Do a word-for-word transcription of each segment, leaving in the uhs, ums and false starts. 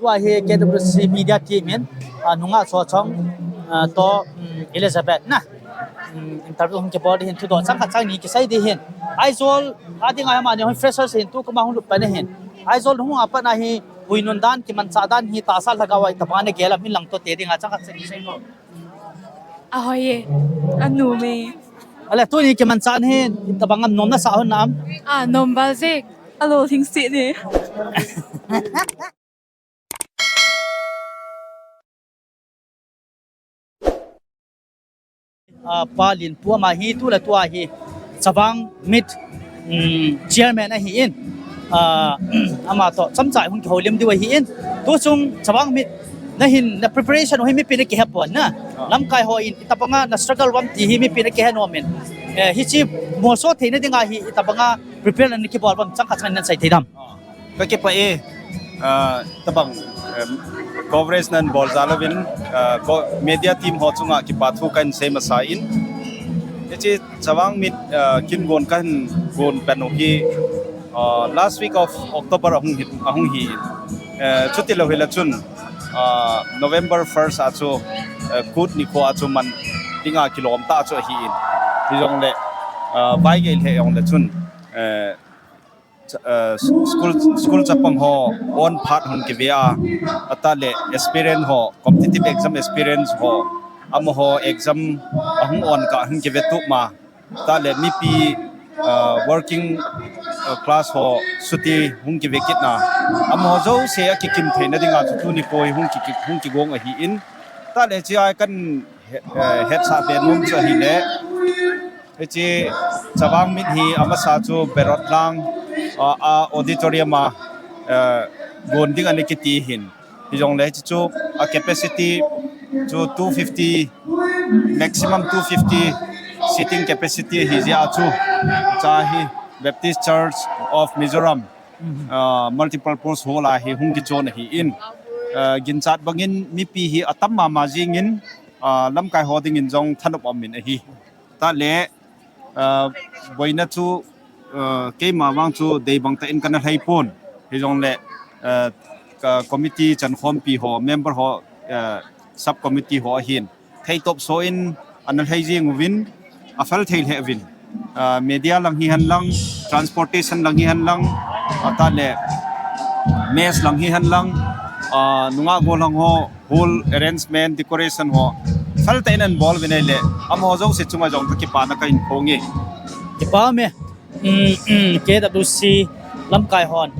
Tua hi K W C media team in, ah, nungah Chawchong, ah, toh, um, Elizabeth na. Um, interview hung kibol ding hin thudoh chang khat chang ni kisei ding hin. Aizawl a dinga amani hung freshers hin tu kuma hung lut pan ahin. Aizawl hung a pat na hi puinun dan kimanchah dan hi tahsa lhagao a itobang a nagel am in lang toh te dinga chang khat chang ni sei mo. Ahoi e. Anom e. Ale tuni kimanchah hin itobang am nom nasa hon nam. Ah, nom bal jek. Alolhing sih ni. Ah, Pa Linpu ama hi tu le tua hi Chavang Meet, um, chairman ahi in. Ah, ama toh chomcha hung kihoulim diu ahi in. Tu chung Chavang Meet na hin na preparation u hi mipi na kihe pon na. Lamkai ho in itobang a na struggle uvam ti hi mipi na kihe nom in. Eh, hichi molso theina dinga hi itobang a prepare na kibol uvam chang khat chang ni na sei thei dem. Ka kipah e, ah, tobang, em, coverage nan bol jal uvin, ah, ko, media team ho chunga kipa thu kahin sei masa in. Hichi Chavang Meet, ah, kin gon kahin gon pan u hi, ah, last week of October ahung hi, ahung hi in. Eh, chuti lou hile chun, ah, November first a chu, eh, Kut nikho a chu man dinga kilom tah chu ahi in. Hijongle, ah, vaigei lheh jongle chun, eh, cha-, eh, s-, school, school chapang ho on phat hung kive a, atah le aspirant ho, competitive exam aspirants ho, amaho exam ahung on kah hung kive tup ma, tah le mipi, eh, working, eh, class ho chuti hung kive kit na, amaho jouse akikim theina dinga chu tuni koi hung ki, hung kigong ahi in, tah le chi a kan he, eh, hetsah be nom chu ahile, hichi Chavang Meet hi amasa chu Berot lang, ah, a auditorium a, eh, gon ding ana kiti hin. Hijongle hichi chu a capacity chu two fifty, maximum two fifty seating capacity ahi jeh a chu, cha hi Baptist Church of Mizoram, ah, multipurpose hall a hi hung kichon ahi in. Ah, ginchat bangin mipi hi atam mama jingin, ah, lamkai ho dingin jong thanop um in ahi. Tah le, ah, boina chu, ah, keima vang chu dei bang tah in kana lhai pon. Hijongle, ah, ka committee chankhompi ho, member ho, ah, sub committee ho ahin theitop so in ana lhai jing uvin, afel thei lheh uvin. Ah, media lang hihen lang, transportation lang hihen lang, atah le mess lang hihen lang, ah, nungah gollhang ho, hall arrangement, decoration ho, fel tah in ana bol uvin ahile, amaho jouse chunga jong ka kipana kahin phong e. Kipa um e. Um, um, K W C lamkai hon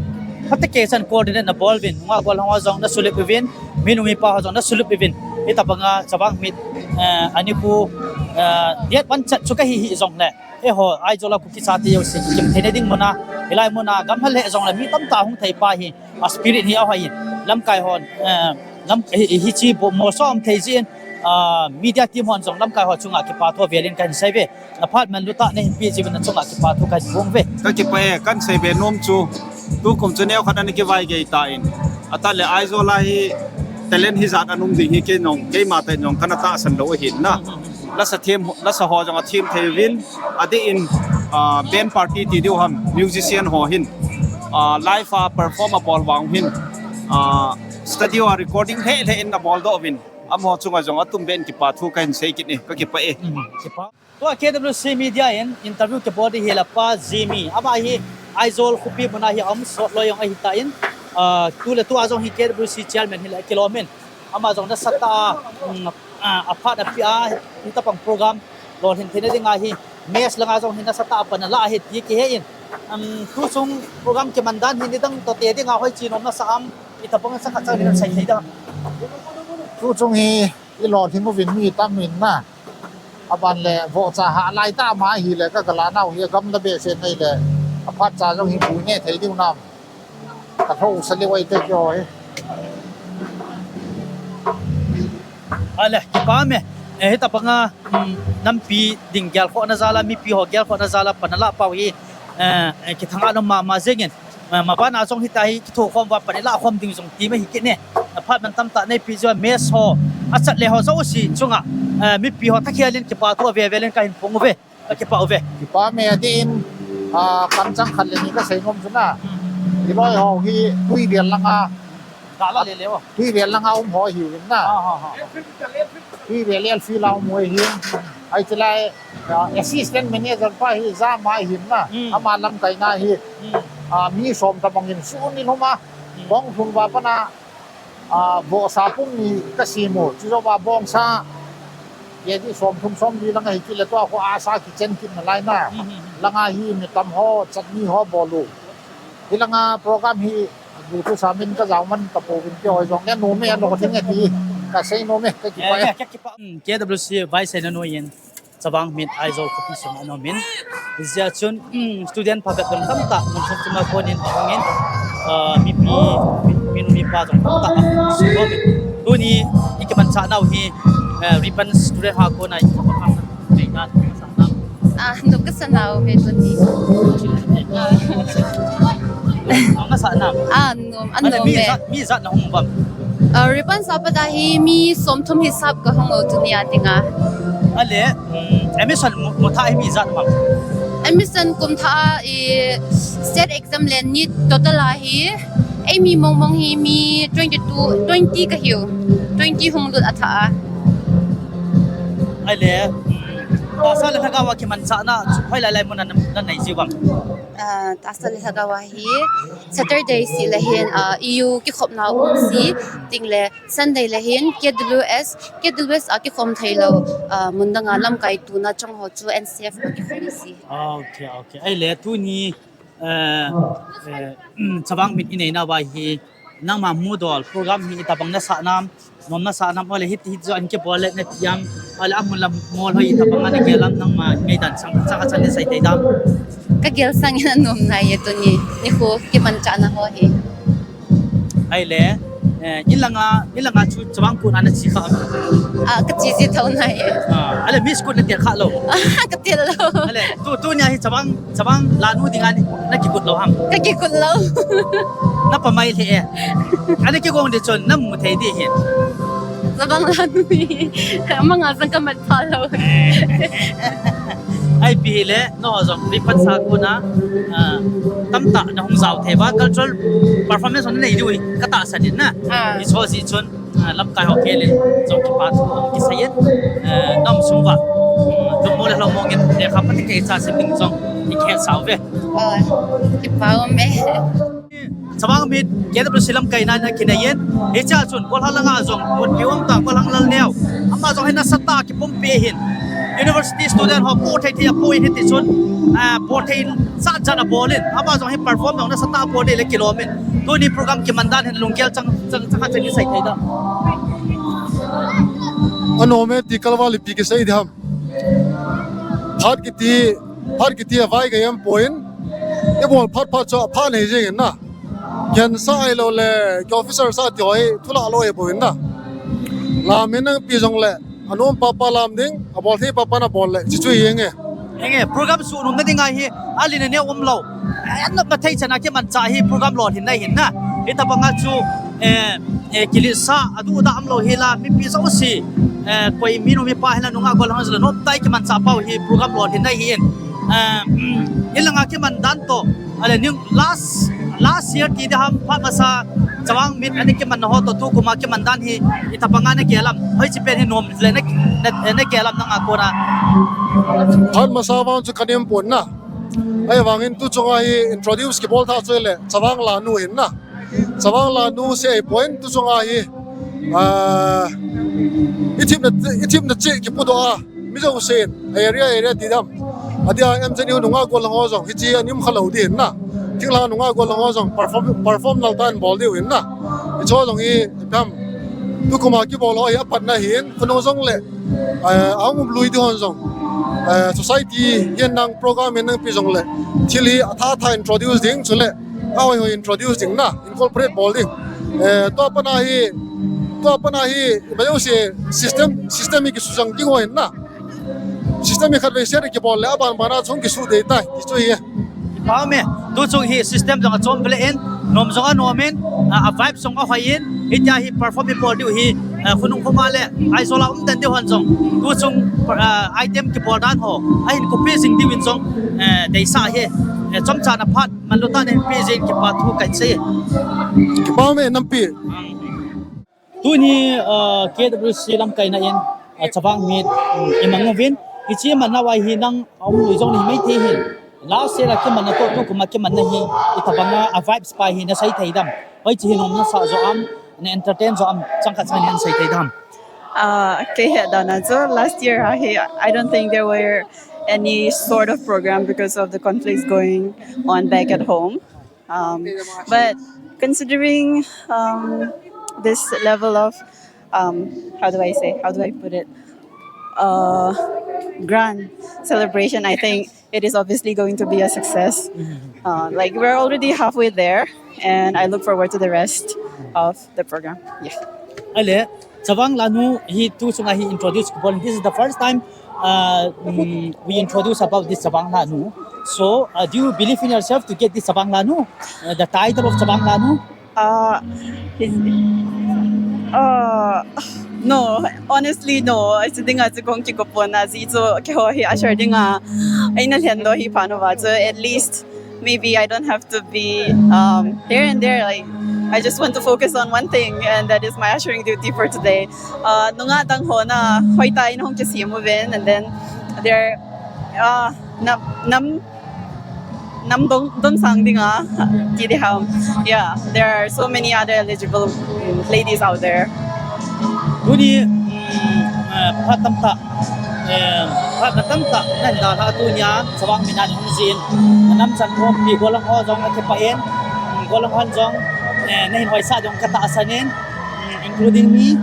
phatah a chan coordinate na bol uvin, nungah gollhang ho jong na sulip uvin, minu mipa ho jong na sulip uvin. Hitobang a Chavang Meet, eh, ani khu, eh, date one chat chu kahi hijongle, eiho Aizawl a Kuki chate jouse kikim theina ding mun a, hilai mun a gam hal lheh jongle mi tamtah hung thei pa hi, a spirit hi ahoi in, lamkai hon, eh, lam, hi, hichi bo, molso um thei jin, ah, media team hon jong lamkai ho chunga kipa thu avel in kahin sei uve. Na phat manlu tah nahin peh jeh uvin na chunga kipa thu kahin phong uve. Ka kipah e, kahin sei be nom chu, tukum chu neo khat ana kivaigei tan, atah le Aizawl a hi talent hijat ana um ding hi kei jong, keima tah in jong kana tahsan lou ahin na. Lasa them, lasa ho jong athem thei uvin, adeh in, ah, band party ti diu ham, musician ho hin, ah, live a perform abol vang hin, ah, studio a recording lheh lheh in abol doh uvin, amaho chunga jong atum beh in kipa thu kahin sei kit e, ka kipah e. Tua K W C media in interview kibol ding hi la Pa Jimmy, ama hi Aizawl khopi mun a hi aum sot loi jong ahi tan, ah, tu le tu a jong hi K W C chairman hi la kilom in, ama jong nasatah a, um, ah, aphat apeh a, hitobang program lolhin theina dinga hi, mess langa jong hi nasatah a pan ala ahi ti kihe in. Um, tu chung program kiman dan hi nidang toh te dinga hoiche nom nasa am, itobang chang khat chang ni sei thei dem. Tu chung hi ilolhing uvin mi tam in na. Aban le vohcha hah lai tah ma ahile ka galah nau hi gamla behseh nei le, aphat cha jong hi bui ne thei diu nam. Ka lhou sa leu ai te kio hi. Ale, kipa um e. Eh, hitobang a, um, nampi ding gelkhohna jal a, mipi ho gelkhohna jal a pan alah pau hi, eh, eh, kithang-at um mama jeng in. Eh, maban a jong hitia hi kithokhom uva pan ilah khom ding jong ti ma hi kit ne. Aphat man tamtah neipeh jeh uva mess ho, achat le ho jouse chunga, eh, mipi ho thakhel in kipa thu ave vel in kahin phong uve. Ka kipah uve. Kipa um e, adeh in, ah, kamchang khat le ni ka sei nom chu na. Iloi ho hi tui bel langa Kala le le o. Tui vel langa um ho hi in na. Ha, ha, ha. Tui vel el fi la um ho hi. Ai chilai, ah, assistant manager pa hi Jama hi in na. Hmm. Ama lamkaina hi. Hmm. Ah, mi som tabang in sun ni lhuma. Hmm. Bong sun va pana, ah, bo sa pum ni ka simu. Chizo va bong sa. Ye di som thum som di langa hi kile to ko asa ki chen kin na lai na. Hmm, hmm, hmm. Langa hi mi tam ho, chatni ho bolu. Hi langa program hi Gu tu samin ka jauman ka po vin ke hoi jong le no me ano ka thing e ti ka sei no me ka kipa e. Ka kipa. Hmm, K W C vice na no yen. Chavang mit Aizawl khopi sung ano min. Hijeh chun, hmm, student phabep jong tamtah mun sung chunga konin ahungin, ah, mipi, mi, mi, mipa jong tamtah ahung sugo min. Tuni i kimanchah nau hi, eh, Ripan student ho a kona i kimanchah nau. Ah, nop kasa nau he tuni. Ah. Nop kasa nau. Ah, nop, ah, nop mi he. Jat, mi jat na hung bam. Ah, Ripan sapa da hi mi som thum hisap ka hung o tuni a dinga. Ale, mm, admission mu, mu tha hi mi jat bam. Admission kum tha i state exam le NEET total a hi. Ei mi mong mong hi mi twenty two, twenty ka hiu. Twenty hung lut a tha a. Ale, mm, tahsa le lhagao a kimanchahna, chu hoi lai lai mun a na, na nei jiu vang. Ah, tahsa le lhagao a hi Saturday sih le hin, ah, E U kikhopna um si, ting le Sunday le hin K W S, K W S a kikhom thei lou, ah, mun dang a lamkai tuna chang ho chu N C F a kikhom si. Okay, okay. Ai le tuni, eh, eh, Chavang mit i nei na vai hi, nangma mudol program hi i tabang na sa nam, nom na sa nam, ole hiti hiti jo an ke bol le na tiam, ole amun la mol hoi i tabang na ke lam nangma ngaidan sang, sang a chan le sai te dam. Ka gel sang in a nom na ye tuni, ni khu kimanchahna ho hi. Ai le, eh, in langa, in langa chu Chavang Kut na na chi kha. Ah, ka chi chi thau na ye. Ah, ale Miss Kut na tia kha lou. Ah, ka tia lou. Ale, tu, tuni a hi Chavang Chavang lanu dinga na kikut lou ham? Ka kikut lou. Na pamai le e. Ana kigong di chun na mu thei di hin. Chavang lanu hi. Manga sang ka mat pha lou. Ai pi le, no jong Ripan sa kona, ah, tamtah na hung jao thei va, cultural performance na nei di ui, ka tahsan in na. Ah. I so si chun. Ah, lamkai ho kei le, jong kipa thu, kisei in, eh, nam sung va, mm, lungmong le lungmong in, lekha pati kei cha sim ding jong, i kei sao ve. Ah, kipa um e. Chavang mit, K W C lamkai na na kinei in, hiche a chun, Kolhang langa jong, mun pi um ta, Kolhang Lalneo. Ama jong hi nasatah a kipumpi hin. University student ho pu thei thei a pu in hiti chun, ah, pu thei sa chan a bol in. Ama jong hi perform jong nasatah a bol in le kilom in. Tuni program kiman dan hin lunggel chang Chang, chang, chang kisei thei da. Ano me ti kalval ipi kisei di ham. Phat kiti, phat kiti a vai ka yam poin. I bol phat phat cho phat nei jing na. Ken sa ai lou le, ki officer sa ti hoi, thu la lou e poin na. Lam in nang pi jong le. Anom papa lam ding, abol thei papa na bol le, chi chu hi nge. Nge, program sunom na ding ahi, ali na neo um lou. An na thei chana kimanchah hi program lolhin na hin na. Hitabang a chu, eh, eh, kilisa, adu da um lou hi la, mipi jouse, eh, koi minu mipa hi la nunga gol hang la, nom tai kimanchah pau hi program lolhin na hin. Eh, in langa kiman dan to, Ale ning last, last year ti di ham phat masa Chavang mit ani kiman na ho to tu kuma kiman dan hi i tabang a na ke lam. Hoi chi pen hi nom le na, na, na ke lam nang a kona. Phat masa vang chu ka nem pon na. Ai vang in tu chunga hi introduce kibol tha chu le Chavang lanu hin na. Chavang lanu se ai pon tu chunga hi. Ah, i thim na, i thim na chi kipu do a. Mi jousen, area, area ti dam. Adia M J N U nunga gollhang ho jong, hichi a nim kha lou di hin na. Thinglhang nunga gollhang ho jong, perform, perform nal tan bol diu hin na. Hicho jong hi, dam. Tu kuma kibol ho hi apat na hin, khonung jong le. Eh, ahung um lui di hon jong. Eh, society, hian nang program hian nang pi jong le. Thil hi atha tha introduce ding, chu le. Ahoi hoi introduce ding na. Incorporate bol ding. Eh, tua pana hi, tua pana hi, iba jouse system, system hi kisujang ding hoi na. System hi khatvei set kibol le, aban bana chung kisu dei tai, ti chu hi. Pau me, tu chung hi system jong achom ple in, nom jong anom in, a, a vibe jong ahoi in, hitia hi perform hi bol diu hi, eh, khonung khoma le, Aizawl a um den diu hon jong, tu chung, eh, item kibol dan ho, ahin copy jing diu in jong, eh, deisah hi, eh, chomcha na phat, Manlu tah nen pi jin kipa thu kai sei. Kipa me nampi. Ang. Tuni uh, K W C lamkaina in uh, Chavang Meet um, imang uvin. Hichi manna uva hi nang aum lui jong ni mai thei hin. Last year a kimanna toh tukum a kimanna hi itobanga a vibes pa hi nasei thei dem? Hoichi hi nom nasa jo am, na entertain jo am, changkhat chang hin sei thei dem? Uh, okay, yeah, Donna. So last year, uh, he, I don't think there were any sort of program because of the conflicts going on back at home. Um, but considering um, this level of, um, how do I say, how do I put it, uh, grand celebration, I think it is obviously going to be a success. Uh, like, we're already halfway there, and I look forward to the rest of the program. Yeah. Ale, Chavang Lanu hi tu chunga hi introduce ko bol. This is the first time uh, mm, we introduce about this Chavang Lanu. So, uh, do you believe in yourself to get this Chavang Lanu, uh, the title of Chavang Lanu? Uh, is, uh, no, honestly, no. I think I kong kikopona zi so ke ho hi ashar dinga. Aina lhendo hi pano va. So at least maybe I don't have to be um, here and there. Like I just want to focus on one thing, and that is my ushering duty for today. Uh, nunga dang ho na hoita in hong kisimu ven, and then there, uh, nam nam nam dong don sang dinga ti di ham. Yeah, there are so many other eligible ladies out there. Tuni mm, eh, phat tamtah eh, phat tamtah nan da la tunia Chavang Meet a ni hung jin. Nam chan khom pi golang ho jong a kipa in, mm, golang hon jong eh, na hin hoisa jong ka tahsan in, mm, including me.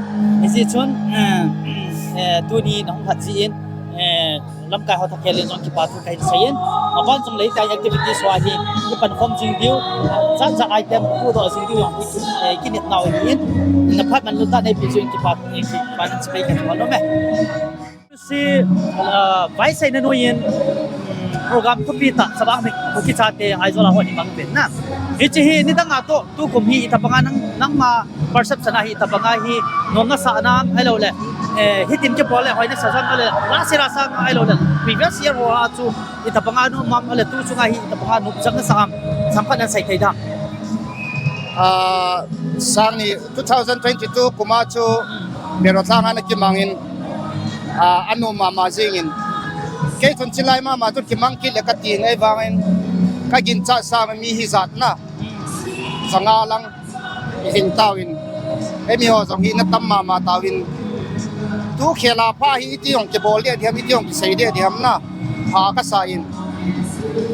Hichi chun eh, mm, eh, tuni na hung phat jin eh, lamkai ho thakhel in jong kipa thu ka hin sei in. Aban jong lei tai activities ho hi kipan khom jing diu, jat jat item pu do jing diu jong hi eh, kinep nau hi in. Na phat man lu ta nei pi jong kipa eh, kipa nan chibai ka thua lo me. Si uh, vai sei na nu in mm, program thupi tah Chavang Meet Kuki chate Aizawl a hon imang uvin na. Hichi hi nidang a toh tukum hi itobanga nang nangma perception a hi itobanga hi nom nasa nam ahilou le eh, hitin kibol le hoi nasa jong le la sira sang ahilou le previous year ho a chu itobanga nom am le tu chunga hi itobanga nom jang nasa am, changkhat nan sei thei dem? Ah, sang ni two thousand twenty-two kum a chu Mero Thang ana kimang in, ah, anom mama jing in. Kei chun chilai mama chu kimang kit le ka ti ngai vang in ka ginchat sang mi hi jat na. Sanga lang i hing tau in. Ei mi ho jong hi na tam mama tau in. Tu khela pha hi iti jong kibol dia diam, iti jong kisei dia diam na. Pha ka sa in.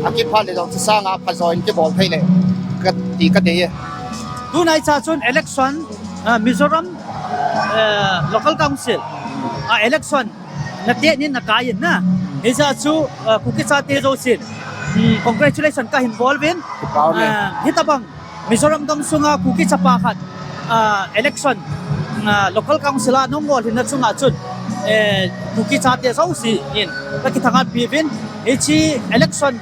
A kipha le jong chu sanga pha join kibol thei le. Ka ti ka dei e. Tunai cha chun election, ah, Mizoram, eh, Local Council, ah, election na te nin na kai in na. Hija chu, ah, Kuki chate jousen, mm, congratulation ka hin bol uvin. Kipah e. Ah, hitabang Mizoram gam sunga Kuki chapa khat, ah, election, ah, Local Council a nung gol hinna chunga chun, eh, Kuki chate jouse in ka kithangatpi uvin. Hichi election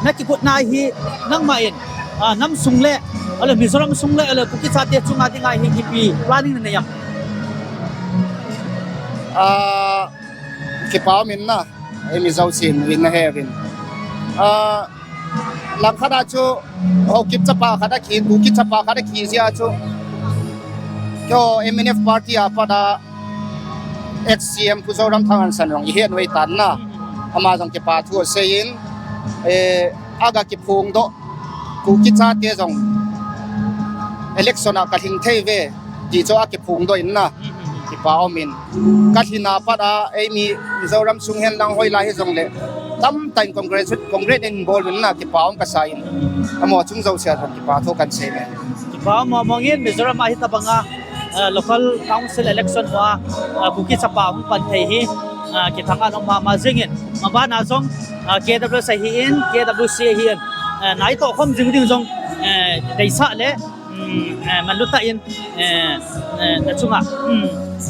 na kigotna hi nangma in, ah, nam sung le, ahilou Mizoram sung le, ahilou Kuki chate chunga dinga hi ipi planning na nei am? Ah, kipah um in na, ei mi jousen in na he uvin. Ah, langkhat a chu, Haokip chapa khat a khi, Kuki chapa khat a khi jia chu. Keiho M N F party a pat a ex C M Pu Zoramthang Angsan jong i het uve tan na. Ama jong kipa thu asei in, eh, aga kiphong doh. Kuki chate jong election a ka lhing thei uve ti chu a kiphong doh in na. Kipa um in. Ka lhin a pat a, ei mi Mizoram sung hen lang hoilai hi jong le. Tamtah in congratulate, congratulate in bol in na, kipa um ka sa in. Amaho chung jouse a jong kipa thu kan sei uve. Kipa um mong in Mizoram a hitabanga, eh, local council election ho a, eh, Kuki chapa hung pan thei hi, eh, kithang a nom mama jing in. Maban a jong, eh, K W S ahi in, K W C ahi in. Eh, nai toh khom jing ding jong, eh, deisah le, mm, eh, manlu tah in, eh, eh, na chunga, mm,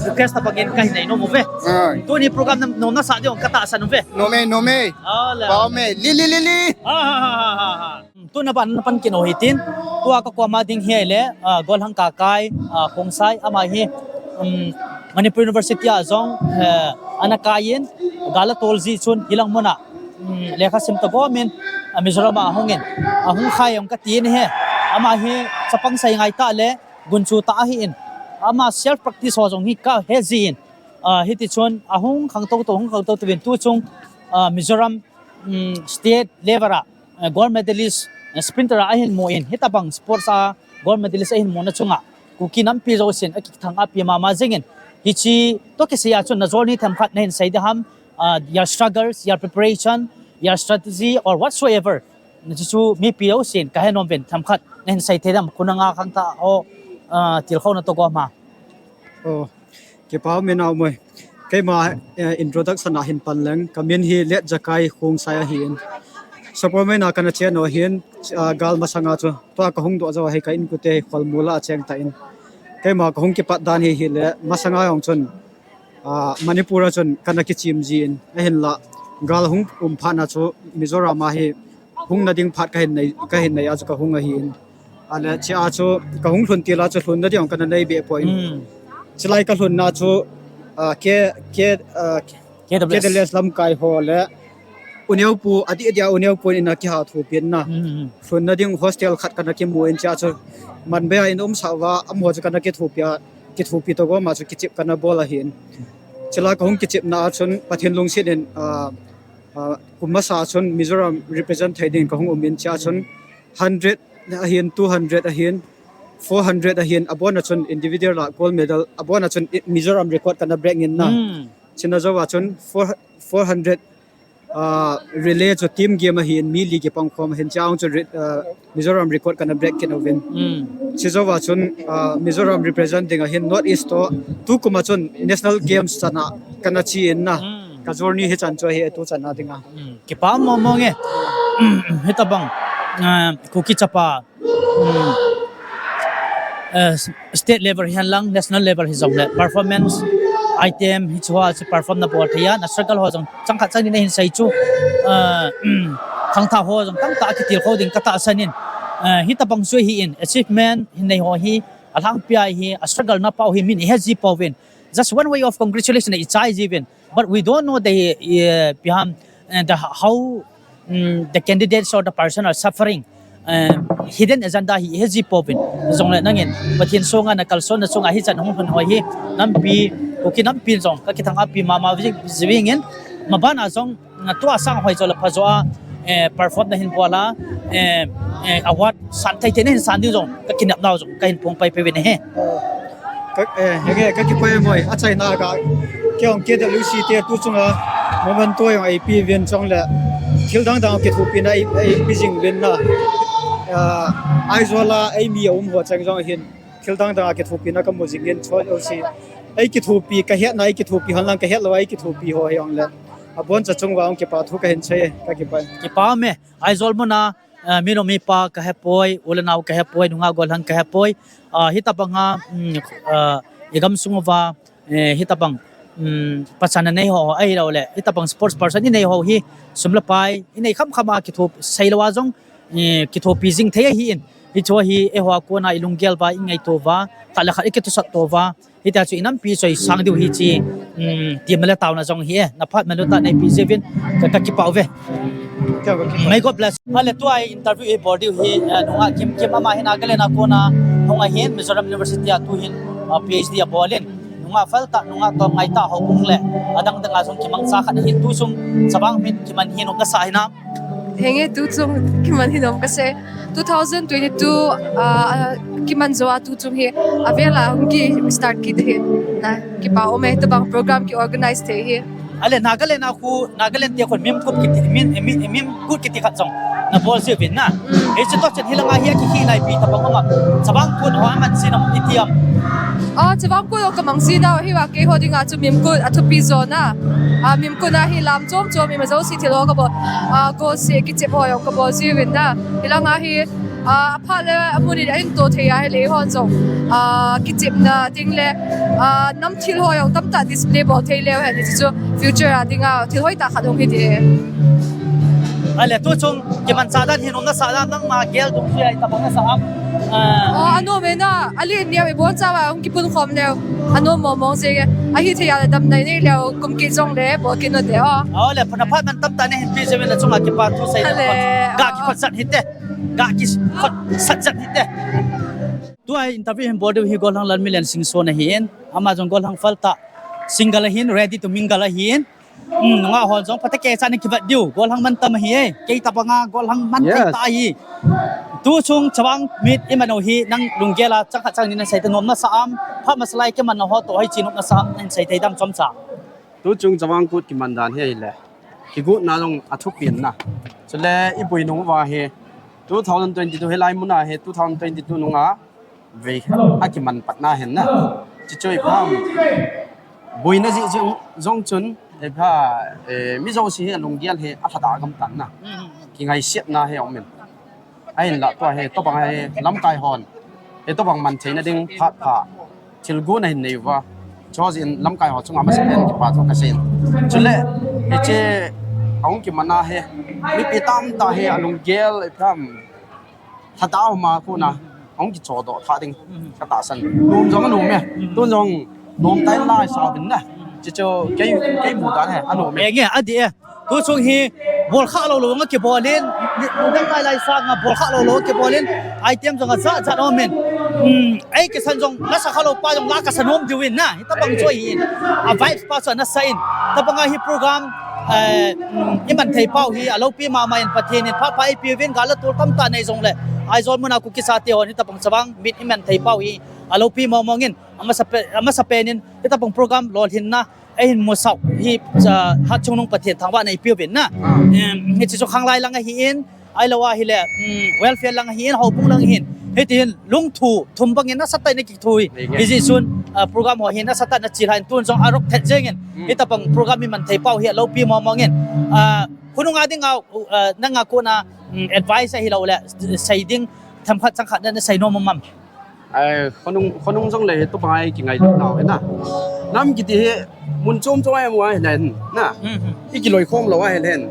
request tabang in ka hin nei nom uve. Ai. Tuni program na nom nasa ding ka tahsan uve. Nom e, nom e. Ala. Pau me, li, li, li, li. Ha, ha, ha, ha, ha. Tuna ban na pan kino hitin, tua ka kuama ding hi le, ah, Golhang Kakai, ah, Khongsai, ama hi, um, Manipur University a jong, eh, ana kai in, gal a tol ji chun, hilang muna, um, lekha sim ta gomin, ah, Mizoram a hung in, ah, hung khai ong ka ti ni he, ama hi, chapang sai ngai ta le, gunchu ta ahi in. Ama self practice ho jong hi kahe jin. Ah, hiti chun ahung khangtou tou, hung khangtou tou vin tu chung, ah, Mizoram, um, state level a, eh, gold medalist, eh, sprinter a ahin mu in, hitabang sports a gold medalist ahin muna chunga Kuki nampi jousen akithang api mama jingin. Hichi toh kisei a chun na journey themkhat nahin sei ding ham, ah, your struggles, your preparation, your strategy or whatsoever. Nachu chu mipi jousen kahe nom uvin themkhat nahin sei thei ding ham, khu nanga khangthah ho, ah, tilkhouna toh gom a. Oh, kipa um e naomi. Keima, eh, introduction a hin pan leng. Kamin hi Letjakai Khongsai ahin. Sapormeina kana chen u ahin, ah, gal masanga chu. Tua kahung doh jou hi ka inkote hi Kholmol a cheng tan. Keima kahung kipat dan hi hile, masanga jong chun, ah, Manipur a chun kana kichim jin. Ahinla, gal hung um phat na chu Mizoram a hi hung nading phat kahin nei, kahin nei a chu kahung ahin. Ale, chia chu kahung lhun til a chu lhun nading kana nei be poi. Hmm. Chilai kalhun na chu, ah, K, K, ah, K W S. K W S lamkai ho le, Uneopu, adih adih a Uneopu in ana kiha thupin na. Hmm, hmm. Lhun nading hostel khat kana kimu in chia chu, man be a in um sa uva, amaho chu kana kithupi a, kithupi toh gom a chu kichep kana bol ahin. Chilai kahung kichep na a chun, Pathen lungset in, ah, ah, kum masa chun Mizoram represent thei ding kahung um in chia chun, hundred ahin, two hundred ahin, four hundred ahin, abon a chun individual a gold medal, abon a chun i-, Mizoram record kana break in na. Hmm. China jou a chun four, four hundred, ah, relay chu team game ahin, mi li kipang khom ahin, chia chu re-, ah, Mizoram record kana break kit uvin. Hmm. Chi jou a chun, ah, Mizoram represent ding ahin, North East toh, tukum a chun National Games chana kana chi in na. Hmm. Ka journey hi chan chu hi tu chan a dinga. Hmm. Kipa mong mong e. Hitabang, ah, Kuki chapa, um, eh, s-, state level hihen lang, national level hijong le, performance, item, hichu ho chu perform nabol thei a, na struggle ho jong, chang khat chang ni nahin sei chu, eh, khangthah ho jong, tamtah akitilkhou ding katahsan in, eh, hitabang chu ahin, achievement, hin nei ho hi, alhangpi a hi, a struggle na pau hi, min ihe ji pouvin. Just one way of congratulation, i chai jiuvin. But we don't know the, uh, behind, uh, the, how, mm, the candidates or the person are suffering. Uh, hidden agenda hi, ihe ji pouvin. Jongle nangin, Pathen sunga nakalson na chunga hichan hung lhun ho hi, nampi, Kuki nampi jong, kakithang api mama ji-, jiuvin, maban a jong, na tua sang hoi jo le pha jo a, eh, perform nahin bol a, eh, eh, award san thei thei nahin san ding jong, kakinep nau jong, kahin phong pai peh uvin ahi. Ka, eh, henge, kakipah e moi, achaina a, kei jong K W C te tu chunga, memento jong eipe uvin chule, thil dang dang kithopina ei, eipe jing uvin na. Ah, Aizawl a eimi aum ho cheng jong hin, thil dang dang a kithopina kamu jing in, choi o si. Eikithopi, kahetna eikithopi, hanlang kahet lou eikithopi ho hijongle. Abon cha chung uva jong kipa thu kahin sei, kakipah e. Kipa um e, Aizawl muna, eh, mi nu mi pa kahe poi, u le nao kahe poi, nungah gollhang kahe poi. Ah, hitabang a, mm, ah, i gamsung uva, eh, hitabang, mm, pachatna nei ho, ahilou le, hitabang sports person i nei ho hi, sum le pai, i nei kham kham a kithop, sei lou a jong, eh, kithopi jing thei ahin, hichu hi, eiho a kona i lunggel uva, i ngaito uva, khat le khat i kitohsah to uva, Hitia chu i nampi choi sang diu hi chi, um, ti male tauna jong hi e, na phat manu ta neipi jiuvin, ka, kakipah uve. May God bless. Ale tua interview i bol diu hi, eh, nungah Kimkim ama hi Nagaland a kona hung ahin, Mizoram University a tuhin, uh, P H D abol in. Nungah phaltah, nungah tomngai tah houbung le, adang dang a jong kimangcha khat ahin tu chung, chavang min kiman hi nung kasa hinam. Henge tu chung kiman hi nom kasei. Two thousand twenty-two, ah, kiman jou a tu chung hi avel a hung kistart kit hi. Na, kipa um e, tabang program ki organize thei hi. Ale Nagaland a khu, Nagaland te khun Mimkut kiti, Mim, Mim, Mimkut kiti khat jong nabol jiuvin na. Mm. Hichu toh chun hilanga hi akikhel lai pi tabang um a. Chavang Kut ho aman jin am iti am. Ah, Chavang Kut ho kamang jin a, hiva keiho dinga chu Mimkut athupi jo na. Ah, Mimkut a hi lam chom chom ima jouse thil ho kabol, ah, goal se kichep ho jong kabol jiuvin na. Hilanga hi, ah, aphat le amun in a hin to thei a, hile eihon jong, ah, kichepna ding le, ah, nam thil ho jong tamtah display bol thei leu hen, hichu future a dinga thil hoitah khat hung hi ding. Ale tu chung kimanchah dan hi nom nasah dan nangma gel dungjuia tabang nasah am. Ah. Oh, anom e na, alen neo ibonchauva hung kipunkhom leu. Anom mong mong jenge. Ahithei a le damna inei leu, kum kit jongle bol kit nate o. Ale, na phat man tamtah nahin pe jiuvin, na chunga kipa thu sei. Ale, ga kikhot jat hite. Ga kikhot jat hite. Tua interview hin bol diu hi Golhang Lalmilen Singson ahin. Ama jong Golhang Falta single ahin, ready to mingle ahin. Hmm, nungah hon jong phatah kei chan kivat diu. Golhang mantam ahi e. Kei tabanga Golhang man thei Yes. ta ahi. Tu chung Chavang Meet iman u hi nang lunggel a chang khat chang ni nasei thei nom nasa am. Phat masa lai kiman na ho toh hoiche nom nasa am nasei thei dam chomcha. Tu chung Chavang Kut kiman dan hi le. Kigotna jong athupin na. Chule iboi nung uva hi two thousand twenty-two hilai muna hi two thousand twenty-two nunga vei akiman patna hin na. Chichu ipi ham. Boina jeh jong, jong chun, ipi ham, eh, mi jouse hi alunggel hi alhada gam tan na. Kingaisetna hi aumin. Ahinla tua hi, tobang hi, lamkai hon. Hi tobang man theina ding phat pha. Thil gon ahin nei uva. Chujeh in lamkai ho chunga masapen kipa thu kasei in. Chule, hiche, ahung kiman a hi. Mipi tamtah hi, alunggel, ipi ham. Lhada uma kona, ahung kichodoh tha ding, katahsan. Nom jong anom e. Tun jong, nom tai lai sa bin na. Chichu, kei, kei mu dan hi, anom e. Enge, adih e. Tu chung hi, bol kha lou lou nga kibol in, ni, ni dang lai lai sa nga bol kha lou lou kibol in, item jong ajat jat aumin. Hmm, ei kisan jong, la sa kha lou pa jong la kasa nom diu in na, hitabang chu ahin. A vibes pa chu ana sa in. Tabanga hi program, eh, hmm, iman thei pau hi, aloupi mama in Pathen in, phat pha ipi uvin, gal le tol tamtah nei jongle. Aizawl muna Kuki chate hon, hitabang Chavang Meet iman thei pau hi, aloupi mong mong in, amasapen, amasapen in, hitabang program lolhinna, eihin musah u hi, cha, hatchungnung Pathen thangvahna ipi uvin na. Ah. Em, hiche chu khanglai lang ahin, ahilou ahile, mm, welfare lang ahin, houbung lang ahin. Hiti hin lungthu, thum bangin nasatah in akithu hi. Enge. Hijeh chun, ah, program ho hin nasatah in achil han tun jong arok thet jeng in. Mm. Hitabang program iman thei pau hi aloupi mong mong in. Ah, khonung a dinga, ah, nanga kona, mm, advice ahilou le, sei ding, themkhat changkhat na, nasei nom am. Ai, khonung, khonung jong le hi tobang a i kingailut nau hi na. Nam kiti hi mun chom chom a i um u ahi len na. Hmm, hmm. I kiloikhom lou ahi len.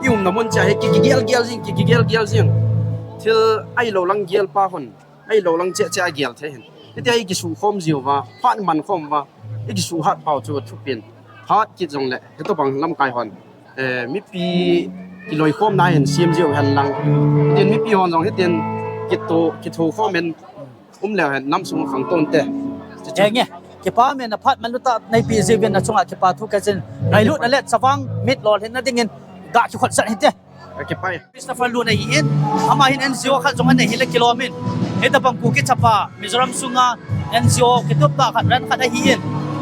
I umna mun cheh hi ki, kigel gel jing, ki, kigel gel jing. Thil ahilou lang gel pa hon, ahilou lang cheh cheh a gel thei hin. Hitia i kisukhom jiu va, phat man khom va, i kisuhat pau chu thupin. Phat kit jong le, hitobang lamkai hon. Eh, mipi kiloikhomna hin sem jiu hen lang. Tin mipi hon jong hitin kitho, kithokhom in um leu hen nam sung khangtou inte. Enge, kipa me na phat manlu tah neipe jiuvin na chunga kipa thu kahin sei in. Ngailutna le Chavang Meet lolhinna dingin ga kikhot sah hite. Ka kipa e. Christopher Lun ahin, ama hin N G O khat jong anei hile kilom in. Hitabang Kuki chapa, Mizoram sunga N G O kitup tah khat ran khat ahin.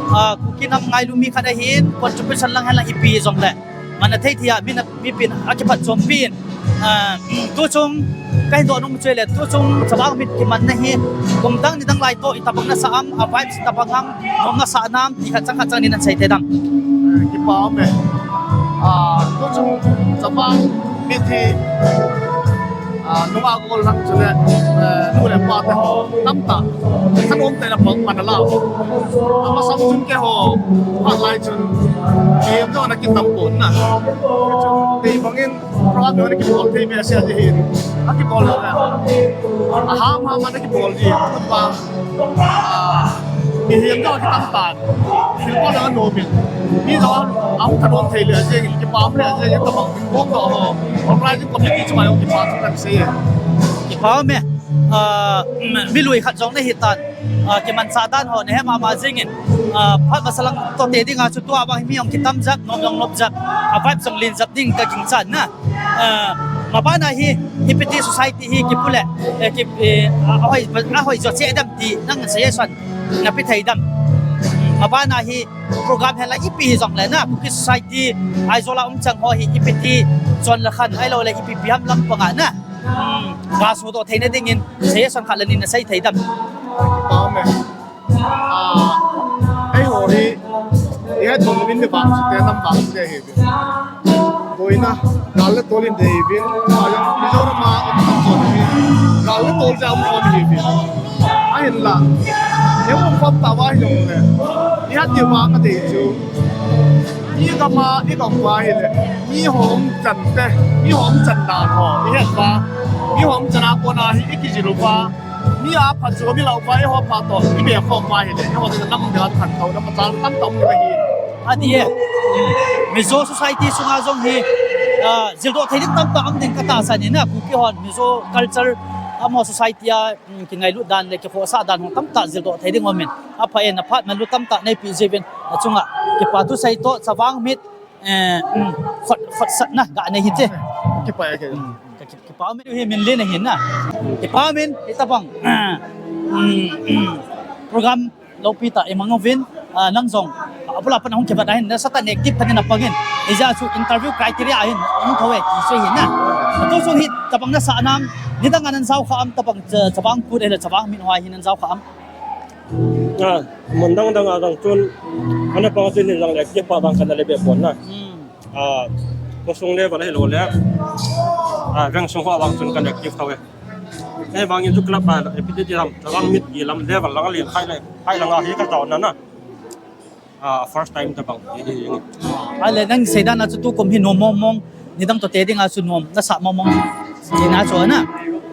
Ah, Kuki nam ngailu mi khat ahin, contribution lang hen lang ipi jong le. Mana thei thei a, mi na, mipin, akiphatchompi in. Ah, tu chung, kahin doh nom chu le, tu chung, Chavang Meet kimanna hi, kum dang ni dang lai toh, itabang nasa am, a vibes itabang am, nom nasa nam, ti khat chang khat chang ni nasei thei dam. Eh, kipa um e. Ah, tu chung, Chavang Meet hi, ah, nunga Golhang chule, eh, nu le pa te ho, tamtah. Thanom tah in apang man ala. Amasang chun keiho, phat lai chun, mihem jong ana kitam pon na. Chun, tei bangin, program jong ana kibol thei behseh ahi. Akibol lou le. Aham ham ana kibol ji. Pa, ah, mihem jong kitam tan. Thil bol jong anom in. Mi jong ahung thanom thei le jeng, kipa um le jeng, tabang. Bol doh ho. Organizing committee chunga jong kipa thu kahin sei e. Kipa um e. Ah, mi lui khat jong nahi tan. Ah, kimanchah dan ho nahe mama jingin. Ah, phat masa lang toh te dinga chu tua bang hi mi jong kitam jep, nom jong nom jep. A vibe jong len jep ding kagingchan na. Ah, mabana hi, ipi ti society hi kipu le, eh, ki, eh, a, ahoi, ahoi jo che dam ti, nang suggestion nape thei dam. Mabana hi, program hen lang ipi hi jong le na, Kuki society, Aizawl a um chang ho hi, ipi ti, chon le khan, ahilou le ipi pi ham lampang a na. Hmm, ga sudoh theina dingin, suggestion khat le ni nasei thei dam. Kipa um e. Ah, eiho hi, ihet nom in mi vangse te, nam vangse te hi. Boina, gal le tol in dei uvin, ah, jong, Mizoram a um khom khom uvin, gal le tol jeh a um khom uvin. Ahinla, i um khom tauva hi jong le, ihet diu va kadei chu. I gam a, i gam uva hile, mi ho umchan te, mi ho umchan dan ho, ihet uva, mi ho umchan a kona hi, i kijil uva, mi a phatchom ilou uva, eiho phat toh, i be khom uva hile, eiho te nam dia khantou, nam a chal tamtah um ahi. Adih e. Mizo society sunga jong hi, ah, jildoh thei ding tamtah um ding katahsan in a, Kuki hon Mizo culture Amaho society a, um, kingailut dan le kikhohsah dan ho tamtah jildoh thei ding umin. Apha e, naphat manlu tamtah neipi jiuvin, nachunga kipa thusei toh, Chavang Meet, eh, um, khot, khotsahna ganei hite. Kipa e, kipa. Um, ka ki-, kipa umin, hi min len ahin na. Kipa umin, hitabang, um, um, program loupi tah imang uvin, ah, nang jong, ah, abul a pat nahung kivat ahin, nasatah in active khat in napang in. Hijeh chun interview criteria ahin, hung thou e, ti chu ahin na. Atu chung hitabang nasah nam, nidang a nan jao kha am, tabang Cha-, Chavang Kut ahilou le Chavang Meet ho a hin nan jao kha am. Ah, mun dang dang a jong chun, ana pang chun nidang le active pa bang kana le be pon na. Hmm. Ah, khosung level ahilou le, ah, veng sung ho a bang chun kana active thou e. Ahivangin chu club a, repetitive lam, Chavang Meet ti lam level lang a len khai le, khai lang a hi ka taona na. Ah, first time tabang hi, hi, hi. Ahile nang seidan a chu tukum hi nom mong mong, nidang toh te ding a chu nom nasah mong mong, tina chu na.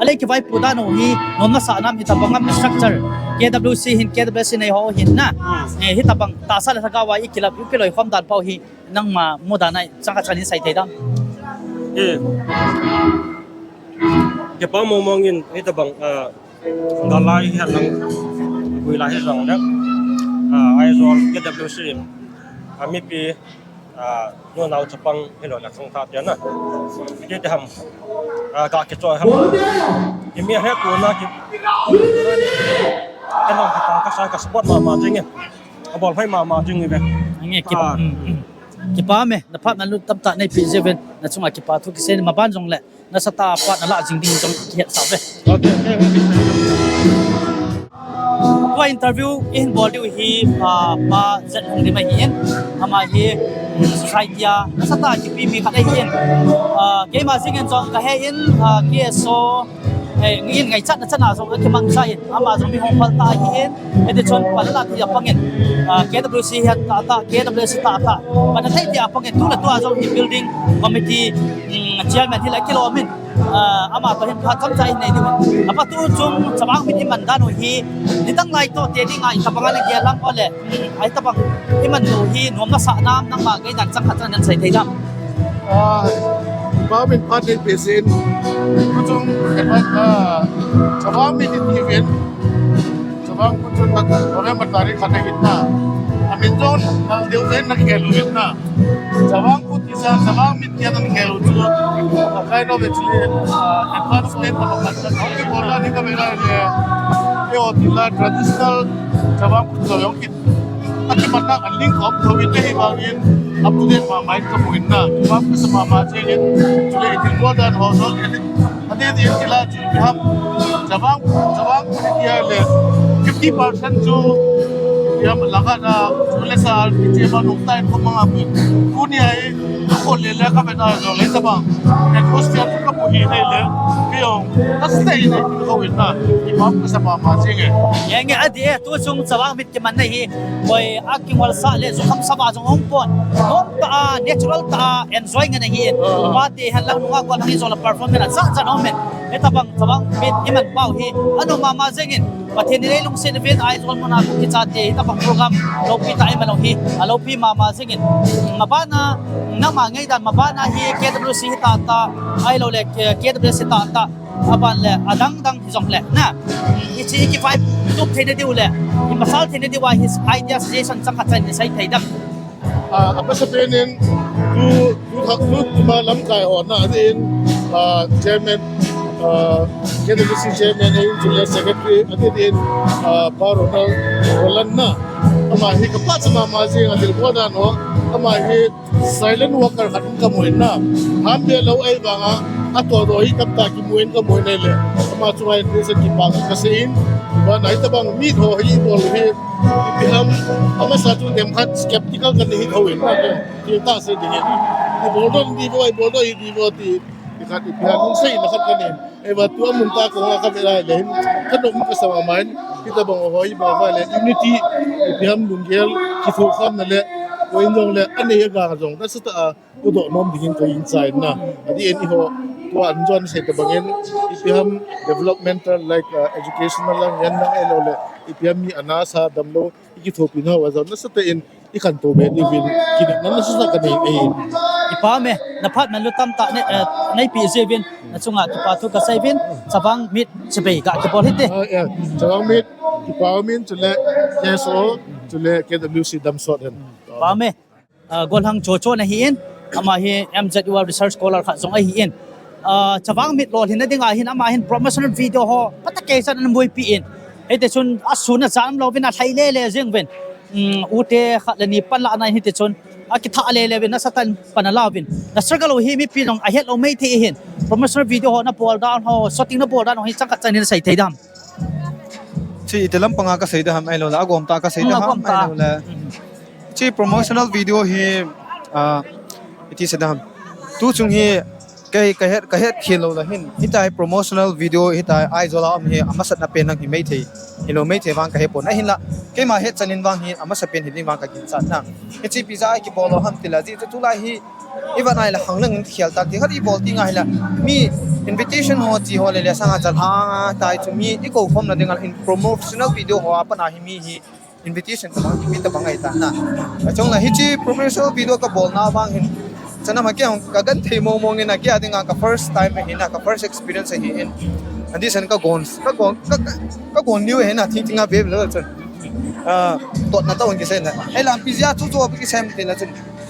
Ahile kivaipo dan u hi, nom nasah nam hitabang am structure, K W C hin, K W C nei ho hin na. Hmm. Eh, hitabang tahsa le lhagao a i kilap, i kiloikhom dan pau hi, nangma mudan a chang khat chan in sei thei dam. Eh. Kipa mong mong in hitabang, ah, dalai hi lang, gui lai hi jong le, ah, Aizawl K W C in, ah, mipi, ah, nunau chapang hilou le changtha te na. Hiti ham, ah, ka kichoi ham. Kimi he ko na ki. Ka nang ka ka sa ka support mama jing e. Abol hoi mama jing e. Nge kipa. Ah. Mm, mm. Kipa me, naphat manlu tamtah neipi jiuvin, nachunga kipa thu kisei in, maban jong le nasatah a phat nalah jing ding jong kihetsah uve. Okay, okay, okay. Tua interview ihin bol diu hi, ah, Pa Jet Lhungdim ahin, ama hi, mm, society a nasatah a kipi mi khat ahin. Ah, keima jeng in jong kahe in, ah, K S O, eh, ngi in ngaichatna chan a jong akimangcha in, ama jong mi hongphal tah ahin, hiti chun panla thei a pang in, ah, K W C hi tah tah, K W C tah tah, panla thei thei a pang in, tu le tu a jong hi building committee, mm, chairman hi la kilom in, ah, ama toh hin phat chomcha in nei diu. Apa tu chung Chavang Meet iman dan u hi, nidang lai toh te ding a itabang a nagel lam ole, mm, itabang iman u hi nom nasah nam, nangma ngaidan chang khat chan in sei thei dam. Ah, Chavang Meet phat neipe jeh in. Kuchung, eh, phat, ah, Chavang Meet in event. Chavang Kut chun November tarik khat ahin na. Amin jong nal deu jeh in nakhel u ahin na. Chavang Kut ti sa, Chavang Meet ti a nakhel u chu. A kind of actually, ah, advancement of a culture. Hung kibol dan hi ka ve lai le. Eiho ti la traditional Chavang Kut jong hung ki Akimanna a link um thou in ahivangin, up to date mama in kamu in na, kipah kasa mama jeng in, chule i thilbol dan ho jong, ati, ati, ati, ati la chu ipi ham, Chavang, Chavang Kut tia le, fifty percent chu, ipi ham, langa na, chule sa, kiche ma nung ta in ko manga pu, kuni ai, ko le le ka pe na jong le tabang, atmosphere chu kamu hi nei le, kei jong, ka stay nei, ko in na, kipah kasa mama jeng e. Nge, nge, ati e, tu chung Chavang Meet kimanna hi, koi a kingol sa le, jukham sa va jong hung pon. Nom tah a, natural tah a, enjoy ngen ahi. Ah. Party hen lang nunga kon hang i jong le performance a jat jat um in. Hitabang, Chavang Meet iman pau hi, anu mama jeng in. Pathen in eilungset uvin, Aizawl mun a kichate, hitabang program, loupi tah iman u hi, aloupi mama jeng in. Mabana, nangma ngaidan, mabana hi K W C hi tah tah, ahilou le, K W C tah tah. Aban le, adang dang hi jong le, na. Hiche i kivaipoh theina diu le, i masal theina diu a hi idea suggestion chang khat chan in sei thei dam. Ah, a masapen in, tu, tu thak, tu ma lamkai ho na, adin, ah, chairman, ah, K W C chairman in, chule secretary, adin, ah, Pa Ronald Roland na. Ama hi kipah cha mama jeng a thilbol dan ho, ama hi Silent worker khat in kamu in na. Ham be lou ahivanga, atoh doh hi tamtah kimu in kamu in ahile. Ama chunga in reason kipah kasei in. Ban a hitabang meet ho hi bol hi. Ipi ham, amasa chu dem khat skeptical kana hi thou in na. Thil tah sei ding in. I bol doh di vo, i bol doh di vo ti. Ti khat ipi ham, lungseina khat kanei in. Ahivang tua mun tah kong a kave lai le hin, kanom kasa mama in, hitabang ho hi bang va le, unity, ipi ham lunggel, kithokhomna le, koi in jong le, anei a ga jong, nasatah a, pudoh nom dingin koi in chai na. Adin eiho, tua an jong sei tabang in, ipi ham developmental, like, uh, educational lang, yan lang ahilou le, ipi ham mi ana sa damlou, i kithopina ho a jong, nasatah in, i khantou be diuvin, kinepna nasatah kanei in ahi. Pame, na phat man lu tamtah nei, eh, nei pi jeh uvin, na chunga kipa thu ka sei uvin, Chavang Meet chibai ga kibol hite. Ah, yeah. Chavang Meet, kipa umin, chule K S O, chule K W C damsot hen. Pame, ah, golhang chocho na hi in, ama hi M Z U R research scholar khat jong ahi in. Ah, Chavang Meet lolhin na dinga hin, ama hin promotional video ho, pata kei san an mui pi in. Hiti chun, a sun a chan lo vin a thlai le le jing vin. Um, ute khat le ni pan la na hiti chun. A kitha le le vin, nasatah in pan a la vin. Na struggle u hi mipi jong a het lo mai thei hin. Promotional video ho na bol dan ho, shooting na bol dan ho hi chang khat chang ni na sei thei dam. Chi ite lampanga ka sei da ham, ahilou le, agom ta ka sei da ham, agom ta, ahilou le. Chi promotional video hi, ah, iti sei da ham. Tu chung hi, ka, ka het, ka het khel lou le hin. Hitia hi promotional video hitia Aizawl a um hi, amasat na pen lang hi mai thei. Hilou mai thei vang ka he pon. Ahinla, keima het chan in vang hi, amasa pen hi ding vang ka ginchat na. Hichi pi jeh a kibol lou ham ti le, ji chu tulai hi, i vat nai le hang lang in khel ta ti khat i bol ti ngai le. Mi invitation ho chi ho le le sanga chal ha tai chu mi i ko khom na ding in promotional video ho a pat a hi mi hi invitation tabang, mi tabang ahi ta na. Achung le hichi promotional video ka bol na vang hin. Chana ma kei hong ka gan thei mong mong in a kei a dinga ka first time ahi na, ka first experience ahi in. Adi san ka gon, ka gon, ka, ka, ka gon niu ahi na, thing thing a be lo chun. Ah, tot na ta hong kisei na. Hei lampi jeh a chu chu kisem te na chun.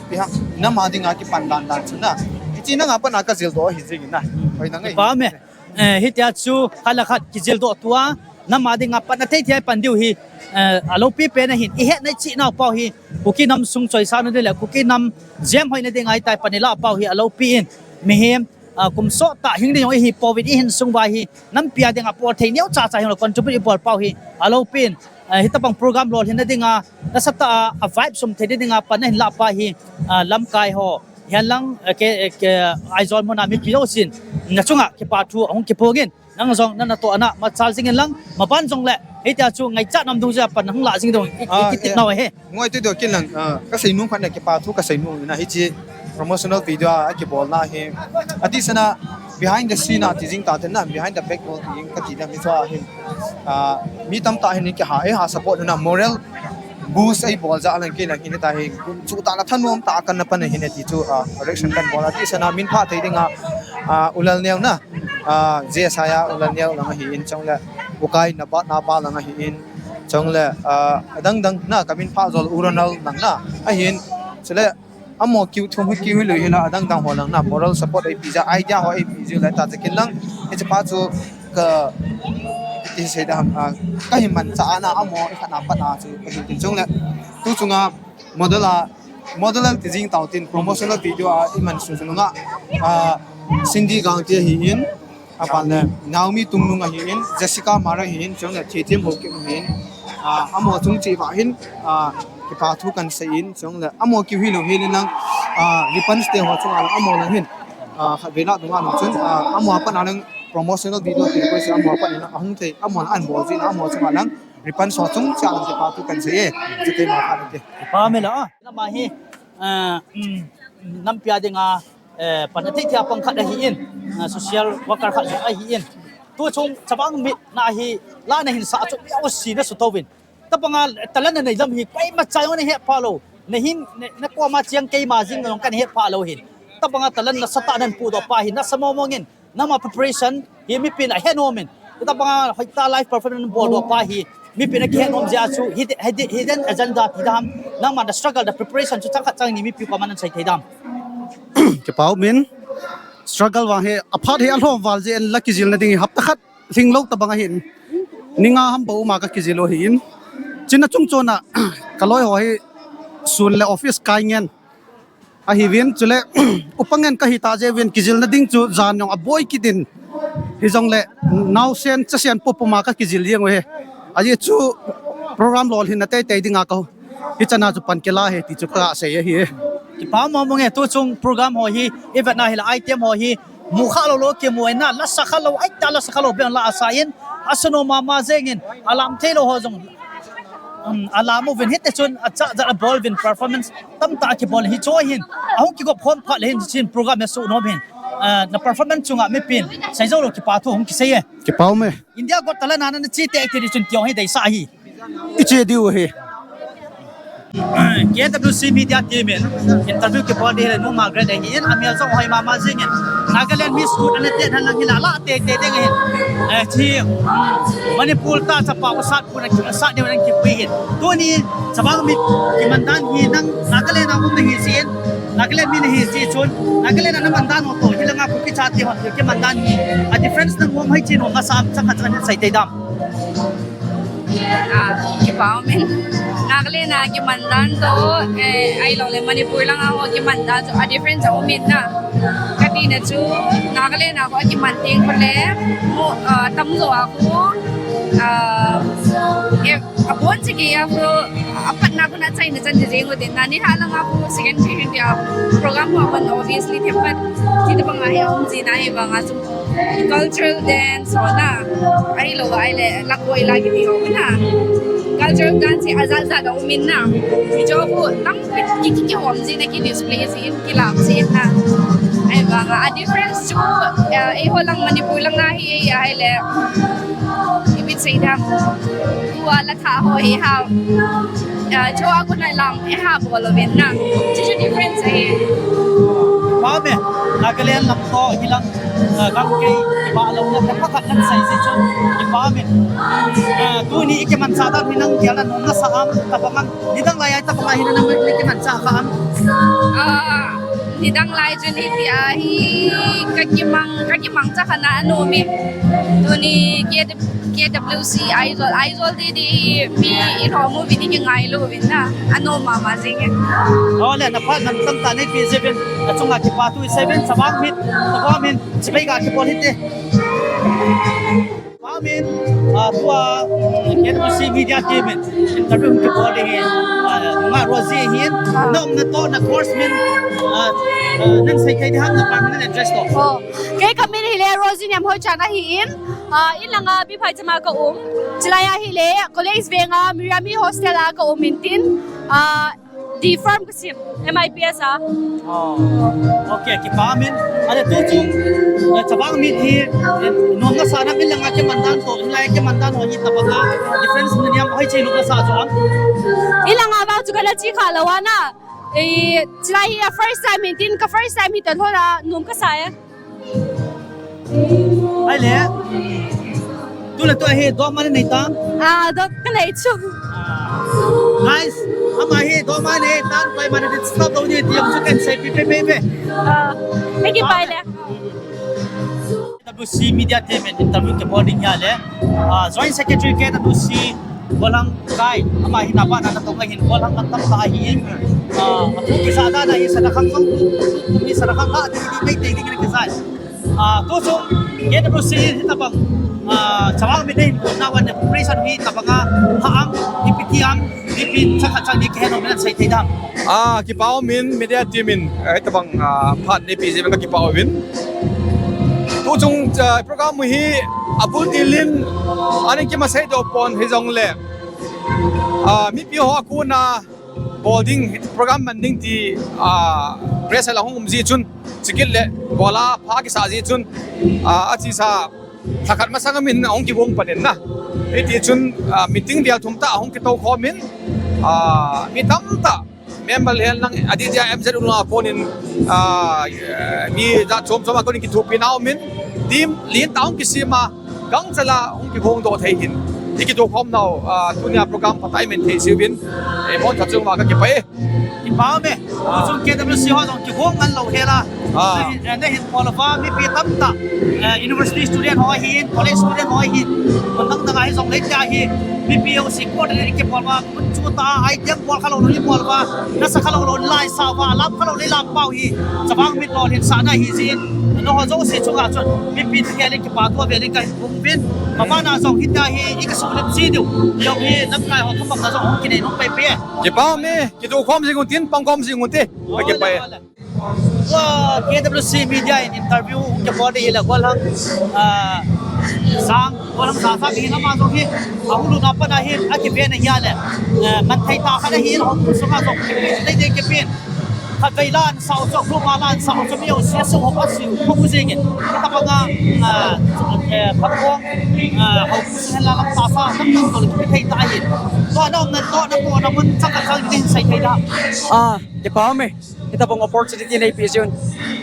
Pi ha, nam a dinga kipan dan dan chun na. Hichi na nga pan a ka jil doh hi jing na. Hoi na ngai. Pame. Eh, hitia chu khat le khat kijil doh tua, nam a dinga pan a thei thei pan diu hi, eh, a lopi pen ahin, i het na i chi nau pau hi, Kuki nam sung choisa na ding le, Kuki nam jem hoi na ding ai tai pan i la pau hi, a lopi in, mihem, ah, kum sot tah hing ding jong i hi pouvin i hin sung vai hi, nampi a dinga bol thei neo cha cha hing lo contribute i bol pau hi, a lopi in, eh, hitabang program lolhin na dinga, nasatah a, a vibe sum thei na dinga pan a hin la pa hi, ah, lamkai ho, hian lang, eh, ke, eh, ke, Aizawl mun a mipi jousen, na chunga kipa thu ahung kiphong in, nang jong na natoh a na machal jing in lang, maban jong le, hitia chu ngaichat nam dung jeh a pan hung la jing ding, i, i, ah, kitit, eh, nau he. Ngoi te do kin lang, ah, ka sei nom khat na kipa thu ka sei nom na hichi promotional video a kibol na hi. Adi sana behind the scene a ti jing ta te na, behind the background ti jing ka ti dam hi chu a hin. Ah, mi tamtah hin ki ha, eh, ha support na moral boost ei bol jeh a lang kei lang hin ta hi, chu ta la thanom ta kan na pan hin ti chu, ah, correction kan bol a ti sana min pha thei ding a, ah, U Lalneo na, ah, J S I a U Lalneo lang ahi in chong le, U Kai na ba na ba lang ahi in chong le, ah, adang dang na ka min pha jol U Ronald lang na ahi in chule, amo kiu thum hi kiu hi lui hi la, adang dang ho lang na moral support ei pi jeh, idea ho ei pi jeh le ta che kin lang. Hichi pa chu ka ti sei da ham, ah, ka hi man cha na amo i khat na pat a chu ka hin tin chung le. Tu chunga model a, model a ti jing tau tin promotional video a i man su su nga, ah, Cindy Gangte ahi in, aban le Naomi Tungnung ahi in, Jessica Mara ahi in, chung le Thithiam Haokip ahi in, ah, amo chung chi va hin, ah, kipa thu kan sei in, chung le amo kiu hi lo hi le nang, ah, ribbons te ho chung a lang amo lang hin, ah, khat ve la dung a lang chun, ah, amo a pat a lang promotional video ti ko se amo a pat a lang ahung thei, amo lang an bol jin, amo chung a lang ribbons ho chung cha lang kipa thu kan sei e, chu keima khat te. Kipa me la, ah, na ma hi, ah, um, nampi a dinga, eh, pan a thei thei a pang khat ahi in, ah, social worker khat jong ahi in. Tu chung Chavang Meet na hi, la na hin sa chu, ya si na su to vin. Tabanga talent nei lam hi, koima cha jong na he pha lo. Na hin, na, na koma chiang keima jing jong kan he pha lo hin. Tabanga talent nasatah nan pu doh pa hin, nasa mong mong in. Nama preparation hi mipin a he nom in. Tabanga hoitah live performance bol doh pa hi. Mipin a kihe nom jeh a chu, hidden, hidden agenda ti dam. Nama the struggle, the preparation chu chang khat chang ni mipi koma nan sei thei dam. Kipa um in. Struggle vang hi, a phat hi a lhom val jeh in la kijil na ding hi hapta khat lhing lou tabang ahin. Ni nga ham bou ma ka kijil u ahi in. China chung chon a, ka loi ho hi sun le office kai ngen. Ahi vin, chule, upa ngen ka hi ta jeh uvin kijil na ding chu jan jong a boi kit in. Hi jong le, naosen, chasen pum pum a ka kijil jeng u ahi. Ajeh chu program lolhin na tei tei ding a ka, hi chan a chu pan kila hi ti chu ka sei ahi. Kipa mong mong e, tu chung program ho hi, i vet na hi la item ho hi, mu kha lo lo kimu e na, la sa kha lo, ai ta la sa kha lo beng la a sa in, a sa nom mama jeng in, a lam thei lo ho jong, um, a lam uvin hiti chun, a cha, cha a bol vin performance, tamtah a kibol hi chu hin, a hung kigop khom phat le hin chin program he su nom hin, ah, na performance chunga mipin, sei jou lo kipa thu hung kisei e. Kipa um e. India Got Talent a na chi te kiti chun tiong hi dei sa hi. I che diu hi. K W C media team in interview kibol ding hile nu Margaret ahin, amel jong hoi mama jingin, Nagaland Miss Good ana te han lang hila la te te ding ahin. Eh, chi, Manipur ta chapa u sat puna ki sat deu nang kipui hin. Tuni chavang mit kiman dan hi nang Nagaland a um nahi jin, Nagaland mi nahi ji chun, Nagaland a naman dan ho to hilanga Kuki chate hon kiman dan hi a difference nang um hai chin ho masa am chakha chakha sei te dam. Ah, kipa umin. Nagaland a kiman dan to, eh, ahilou le Manipur langa ho kiman dan to, a difference a umin na. Kati na chu, Nagaland a ho kiman ding ho le, mo, ah, tamjo a ho, ah, eh, abon chiki a ho, apat na ho na chai na chan jing ho din na, nilhah langa ho second period a program ho man obviously thempat. Ti ta banga hi um ji na hi banga chu. Cultural dance ho na, ahilou ahile, lakoi la kiti ho na. Cultural dance hi ajat jat a um in na. Hichu khu tam ki, ki, kihom jin na, ki display jin, kilam jin na. Ahivanga a difference chu, eh, eiho lang Manipur lang na hi, eh, ahile, ipi sei dam. Tua la tha ho hi ha. Eh, chu a khu na lam, eh, ha bol uvin na. Chu chu difference ahi. Pame, Nagaland lam to hilang. Ah, gam kei, kipa lou na, ka pakhat nan sei ji chun, kipa min. Ah, tuni i kimanchah dan hi nang gel na nom nasa am, tabang am, nidang lai a tabang a hi nang kimanchah kha am. Ah, nidang lai chun hitia hi ka kimang, ka kimangcha kha na anom e. Tuni K W C Aizawl, Aizawl ti ti hi mi i lhom u vi ti kingai lou vin na. Anom mama jing e. Ole, na phat man tam ta nei pi jeh uvin, na chunga kipa thu i sei uvin, chavang mit, chavang min. Chibai ga kibol hite. Pame, ah, tua, mm, K W C media team in interview kibol ding hi, ah, nga Rosie hin, na umna to, na course min, ah, ah, nang sei thei ding ham na permanent address to. Oh, kei ka min hi le Rosie Niamhoichana ahin, ah, in langa B. Phaichama ka um, chulai a hi le college veng a Mirami hostel a ka um in tin, ah, D Pharm ka sim, M I P S a. Oh. Okay, kipa min. Ale tu chu, eh, chavang mit hi, eh, nom nasa na min langa kiman dan to, in lai kiman dan ho hi tabang a, difference na niam hoi che nom nasa chu am. In langa vang chu kana chi kha lou ana. Eh, chulai hi a first time in tin ka first time hi ta lou na nom kasa e. Ahile. Tule tua hi doma nei tan. Ah, do ka nei chu. Guys, ama hi doma nei tan, pai mana disturb lou ni ti jong chu kan sei pi pi pi pi. Ah, nei kipa le. K W C media team in interview kibol ding hi le. Ah, Joint Secretary K W C Golhang Kai, ama hi napa na na tong ahin Golhang na tam ta ahin. Ah, atu kisa da na hi sana khang song, tu, tu, tu, mi sana khang ka, di, di, mai te, di, di, kisa. Ah, tu chung, K W C hi tabang, ah, chavang mit nei hin, na wan operation hi tabang a, ha ang, ipi ti ang, ipi chakha chang ni ke no men sei thei dam. Ah, kipa umin media team in, eh, tabang, ah, phat nei pi jeh uvin ka kipa uvin. Tu chung, ah, program hi abul til in, ani kimasei doh pon hijong le. Ah, mipi ho a kona, bol ding, program man ding ti, ah, pressure la hung um ji chun, chikit le, bol a pha kisa ji chun, ah, achesa, lhakhat masang a min ahung kibom pan in na. Hiti chun, ah, meeting vel thum ta ahung kitou khom in, ah, mi tamtah, member hihen lang, adeh dia M Z U a konin, ah, mi jat chom chom a konin kithopi na um in, team lentah ahung kisem a, Gangchal a hung kihong doh thei hin. I kitoh khom nau, ah, tunia program phatah i men thei jiuvin. Eh, Montha chunga ka kipah e. Kipa ume. Tu chung K W C ho jong kihong ngal lou hela. Ah. Na hin, eh, na hin bol uva, mipi tamtah. Eh, university student ho ahin, college student ho ahin. Mun dang dang a hijong lei tia hi. Mipi ho si ko de kibol uva. Chuta ai tiang bol kha lou lou, i bol uva, nasa kha lou lou, lai sa uva, lam kha lou lou, lam pau hi, chavang mit lolhin sahna hi jin, nangho jouse chunga chun, mipi te khel in kipa thu vel in kahin pum uvin, mabana jong hitia hi, i kisulim ji diu, jong hi, lamkai ho thupha na jong hung kinei nom pei pei. Kipa ume, kitu khom jing un tin, pang khom jing un te. Ole, kipa e. Ole. Tua K W C media in interview kibol ding hile Golhang, ah, sang, Golhang sang sang hi nama jong hi, ahung lut na pat a hi, akiven ahi le, eh, man thei tah khat ahi, houkhom sunga jong, dei dei kipen. Khatvei la an sao chu, group a la an sao chu, mi jouse sung ho pa siu, pa bu jing in. Hitabanga, ah, eh, phat ko, ah, ho ku sen la lam ta sa, tam tam to le ki thei ta hin. To na um na, to na ko na mun chang ka chang din sai thei da. Ah, kipa me. Hitabang opportunity nei pi jun.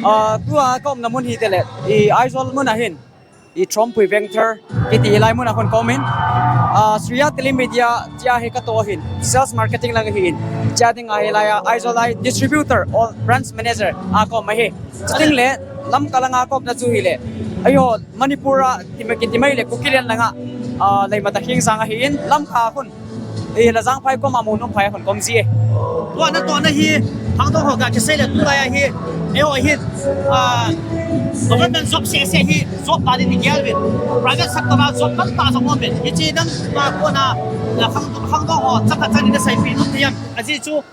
Ah, tua ka um na mun hi te le. I Aizawl mun a hin. I Trompui Vengthar, kiti hilai mun a khun ka um in. Ah, Suryat Telemedia, tia hi ka to hin. Sales marketing lang hi in. Tia ding a hilai a, Aizawl a distributor or branch manager a ka um ahi. Chuting le, Lamka lang a ka um na chu hi le. Aiho, Manipur a, ti mai, kiti mai le, Kukiland lang a. Ah, Leimatakhingsang a hi in, Lamka khun. Eh, Lajangphai kom a mun um phai khun kom ji e. Tua na, tua na hi, Khangdong ho ga kisei le tulai a hi, eh, ho hi, ah, government job se se hi, job ta ni ni gel vin. Private sector a job tam ta jong um vin. Hichi dang ba ko na, la Khang, Khangdong ho, chaka chani na sai pi nu tiam. Aji chu,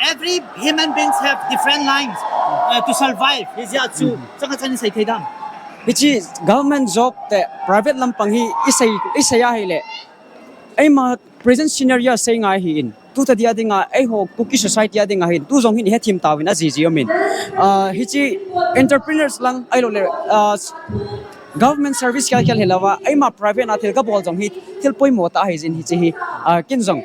every human beings have different lines, uh, to survive. Hichi a chu, chaka chani sai thei dam. Hichi government job te private lampang hi, isei, isei a hi le. Eima present scenario sei ngai hi in. Tu ta dia dinga, eiho Kuki society a dinga hin. Tu jong hin he thim tawin a jiji um in. Ah, hichi entrepreneurs lang, ailo le, ah, government service khel khel hilawa, eima private na thil ka bol jong hi, thil poimo ta hi jin hichi hi. Ah, kin jong.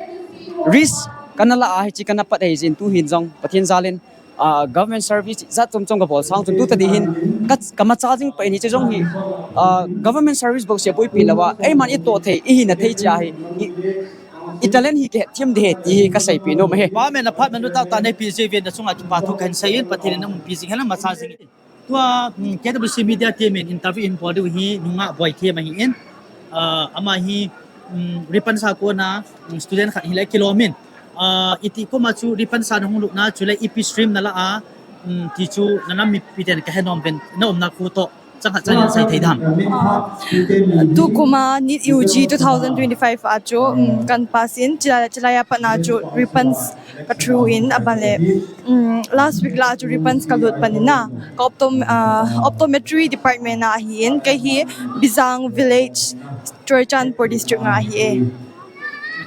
Risk kana la a hichi kana pat hi jin tu hin jong, Pathen jalin. Ah, government service jat chom chom ka bol sang chun tu ta di hin ka, ka ma charging pa in hi che jong hi, ah, government service bou se boi pi lawa, eiman i to thei, i hina thei chia hi, i, i talent hi ke thim de he ti hi ka sei pi nom he. Pa men a phat men ta ta nei pi je ve na chunga kipa thu kan sei in Pathen in um pi jing hela ma charging. Tua, mm, K W C Media team in interview in bol diu hi nunga Boithem ahi in. Ah, ama hi, mm, Ripan sa ko na, mm, student khat hi le kilom in. Ah, iti koma chu Ripan sa na hung lut na chu le ipi stream na la a, mm, ti chu na nam mi pi den ka he nom ven na um na khu to chang khat chang in sai thei dam. Tu kuma NEET U G two thousand twenty-five a chu, mm, kan pass in chila, chila ya pa na chu Ripan ka through in a ban le, mm, last week la chu Ripan ka lut pan in na ka optom-, ah, optometry department a hi in ka hi Bizang village Churachandpur district nga hi e.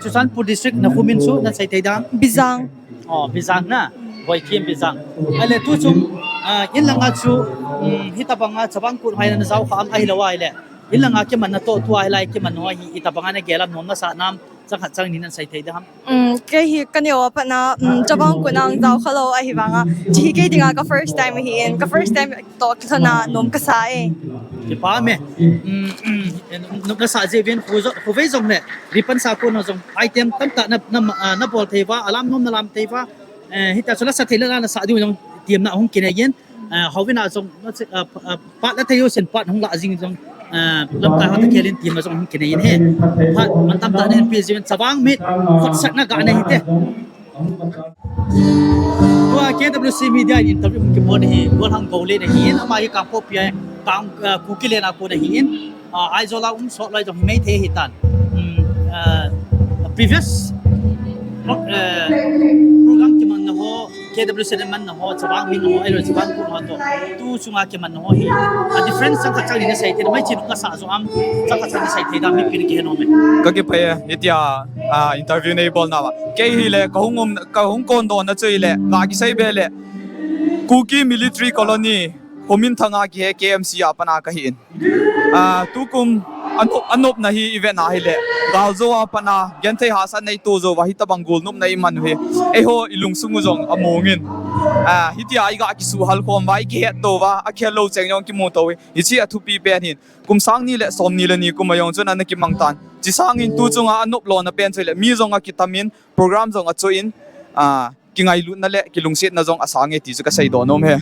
Churachandpur district na khu min chu na sei thei dam? Bizang. Oh, Bizang na. Boithem Bizang. Ale tu chung, ah, in langa chu, mm, hitabanga chavang kut hai na jao kha am ahi lo ai le. In langa kiman na to tu ahi lai kiman no hi hitabanga na gelam nom na sa nam chang khat chang ni nan sei thei dam? Mm, kei hi ka neo a pat na, mm, chavang kut nang jao kha lo ahi vanga. Chi hi kei dinga ka first time hi in, ka first time to ki thona nom ka sa e. Kipa me. Mm, mm, nop na sa je vin khu jo, khu vei jong ne. Ripan sa ko na jong item tam ta na, na, ah, na bol thei va, alam nom na lam thei va. Eh, hita chu la sa thei la na sa diu jong tiam na hung kine yen. Eh, hau vin a jong, na se, ah, ah, pat la thei u sen pat hung la jing jong. Eh, lam ka ha ta khelin tiam na jong hung kine yen he. Pat man tam ta nen pi jing chavang mit. Khot sak na ga ne hi te. Tua K W C Media in interview ki mon hi, Golhang Gole na hi in, ama hi Kangpokpi a, Kang, ah, Kukiland a ko na hi in, ah, Aizawl a um sot lai jong hi mai thei hi tan. Hmm, ah, previous, ah, program ki man na ho, K W C man na ho, chavang min na ho, ailo chavang ko na ho to. Tu chunga ki man na ho hi. A difference chang khat chang ni na sei thei, mai chin ka sa jo am, chang khat chang ni sei thei da mi pin ki he nom e. Ka kipah e, hitia, ah, interview nei bol na va. Kei hi le, ka hung um, ka hung kon don na chu hi le, ka kisei be le. Kuki Military Colony, Huminthang a kihe K M C a pat na ka hi in. Ah, tukum anop, anop na hi event a hi le. Galjo a pat na, genthei hahsat nei to jo va hitabang golnop na i man u hi. Eiho i lungsung u jong a mong in. Ah, hitia i ga kisuhal khom va, i kihet to va, a khel lo cheng jong kimu to hi. Hichi a thupi pen hin. Kum sang ni le som ni le ni kum a jong chun ana kimang tan. Chi sangin tu chunga anop lona pen chu le mi jong a kitam in, program jong a chu in, ah, kingailutna le kilungsetna jong a sang e ti chu ka sei don nom e.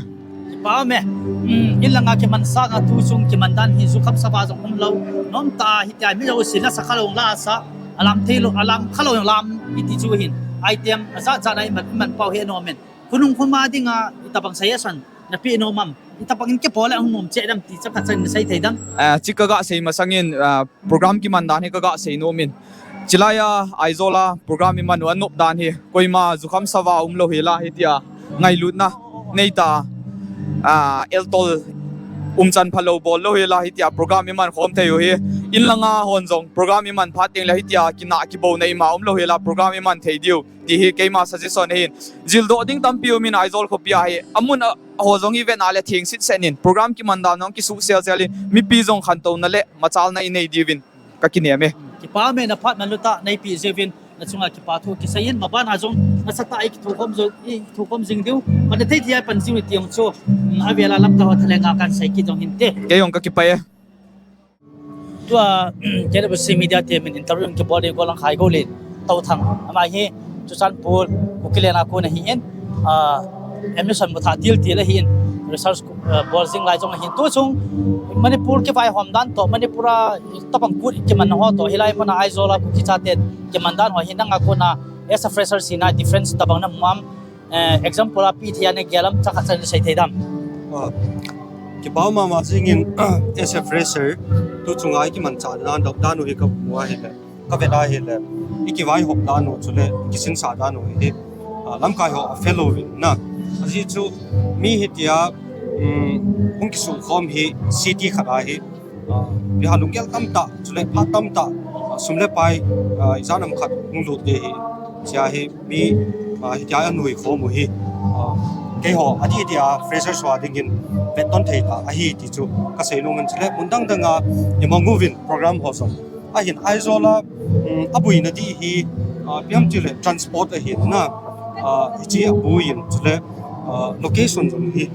Kipa me. Hmm, in langa kiman sanga tu chung kiman dan hi jukham sava jong um lo. Nom ta hitia mi lo sila sa kha lo la sa. Alam thei lo, alam kha lo lam i ti chu hin. Item a jat jat a i man, man pau he nom in. Khonung khoma dinga i tabang suggestion na pe nom am. I tabang in ke pole hung nom che dam ti chang khat chang in sei thei dam? Ah, chi ka ga sei masang in, ah, program kiman dan hi ka ga sei nom in. Chilai a Aizawl a program i man u anop dan hi. Koima jukham sava um lo hi la hitia ngailutna nei ta, ah, eltol umchan pha lo bol lo hi la hitia program i man khom thei u hi. In langa hon jong program iman phat teng le hitia kina kibona ima umlou hela program iman thei diu ti hi keima suggestion ahin. Jildoh ding tampi umin Aizawl khopi a hi. Amun a ho jong ivet na le thengset set in program kiman dan jong kisuh sel sel in mipi jong khantouna le machalna inei diuvin kakinem e. Kipa me, naphat man lou tah neipe jiuvin nachunga kipa thu kisei in, maban a jong nasatah a ikithokhom jing, ikithokhom jing diu. Pan thei thei a pan jing diu ti jong chu, um, avela lamkai ho thalhenga kahin sei kit jong hinte. Kei jong kakipah e. Tua, K W C Media team in interview kibol ding Golhang Khaigoulen Touthang. Ama hi Churachandpur, Kukiland a kon ahin, ah, admission mu thah til til ahin, research, ah, bol jing lai jong ahin. Tu chung Manipur kivaihom dan toh, Manipur a tabang kut kiman ho toh, hilai muna Aizawl a Kuki chaten kiman dan ho hi nanga kona as a fresher hina difference tabang namu am? Eh, example a ipi thei a nagel am, chomkhat chomkhat in sei thei dem? Ah, kipa mama jingin, as a fresher, tu chunga ikimanchah dan, dan u hi kamu ahile, kavet ahile, ikivaihop dan u chule kisinsah dan u hi, ah, lamkai ho afel uvin na. Ajeh chu mi hitia, um, hung kisukhom hi city khat a hi, ah, ipi ham lunggel tamtah, chule phat tamtah, ah, sum le pai, ah, ijat ham khat hung lut ding ahi, chia hi mi, ah, hitia anuikhom u hi, ah, keiho adih dia fresher ho dingin vetton thei tah ahi ti chu kasei nom in, chule mun dang dang a imang uvin program ho jong. Ahin Aizawl a, um, aboina ding hi, ah, ipi ham tile transport ahin na, ah, hiche aboi in chule, ah, location jong hi,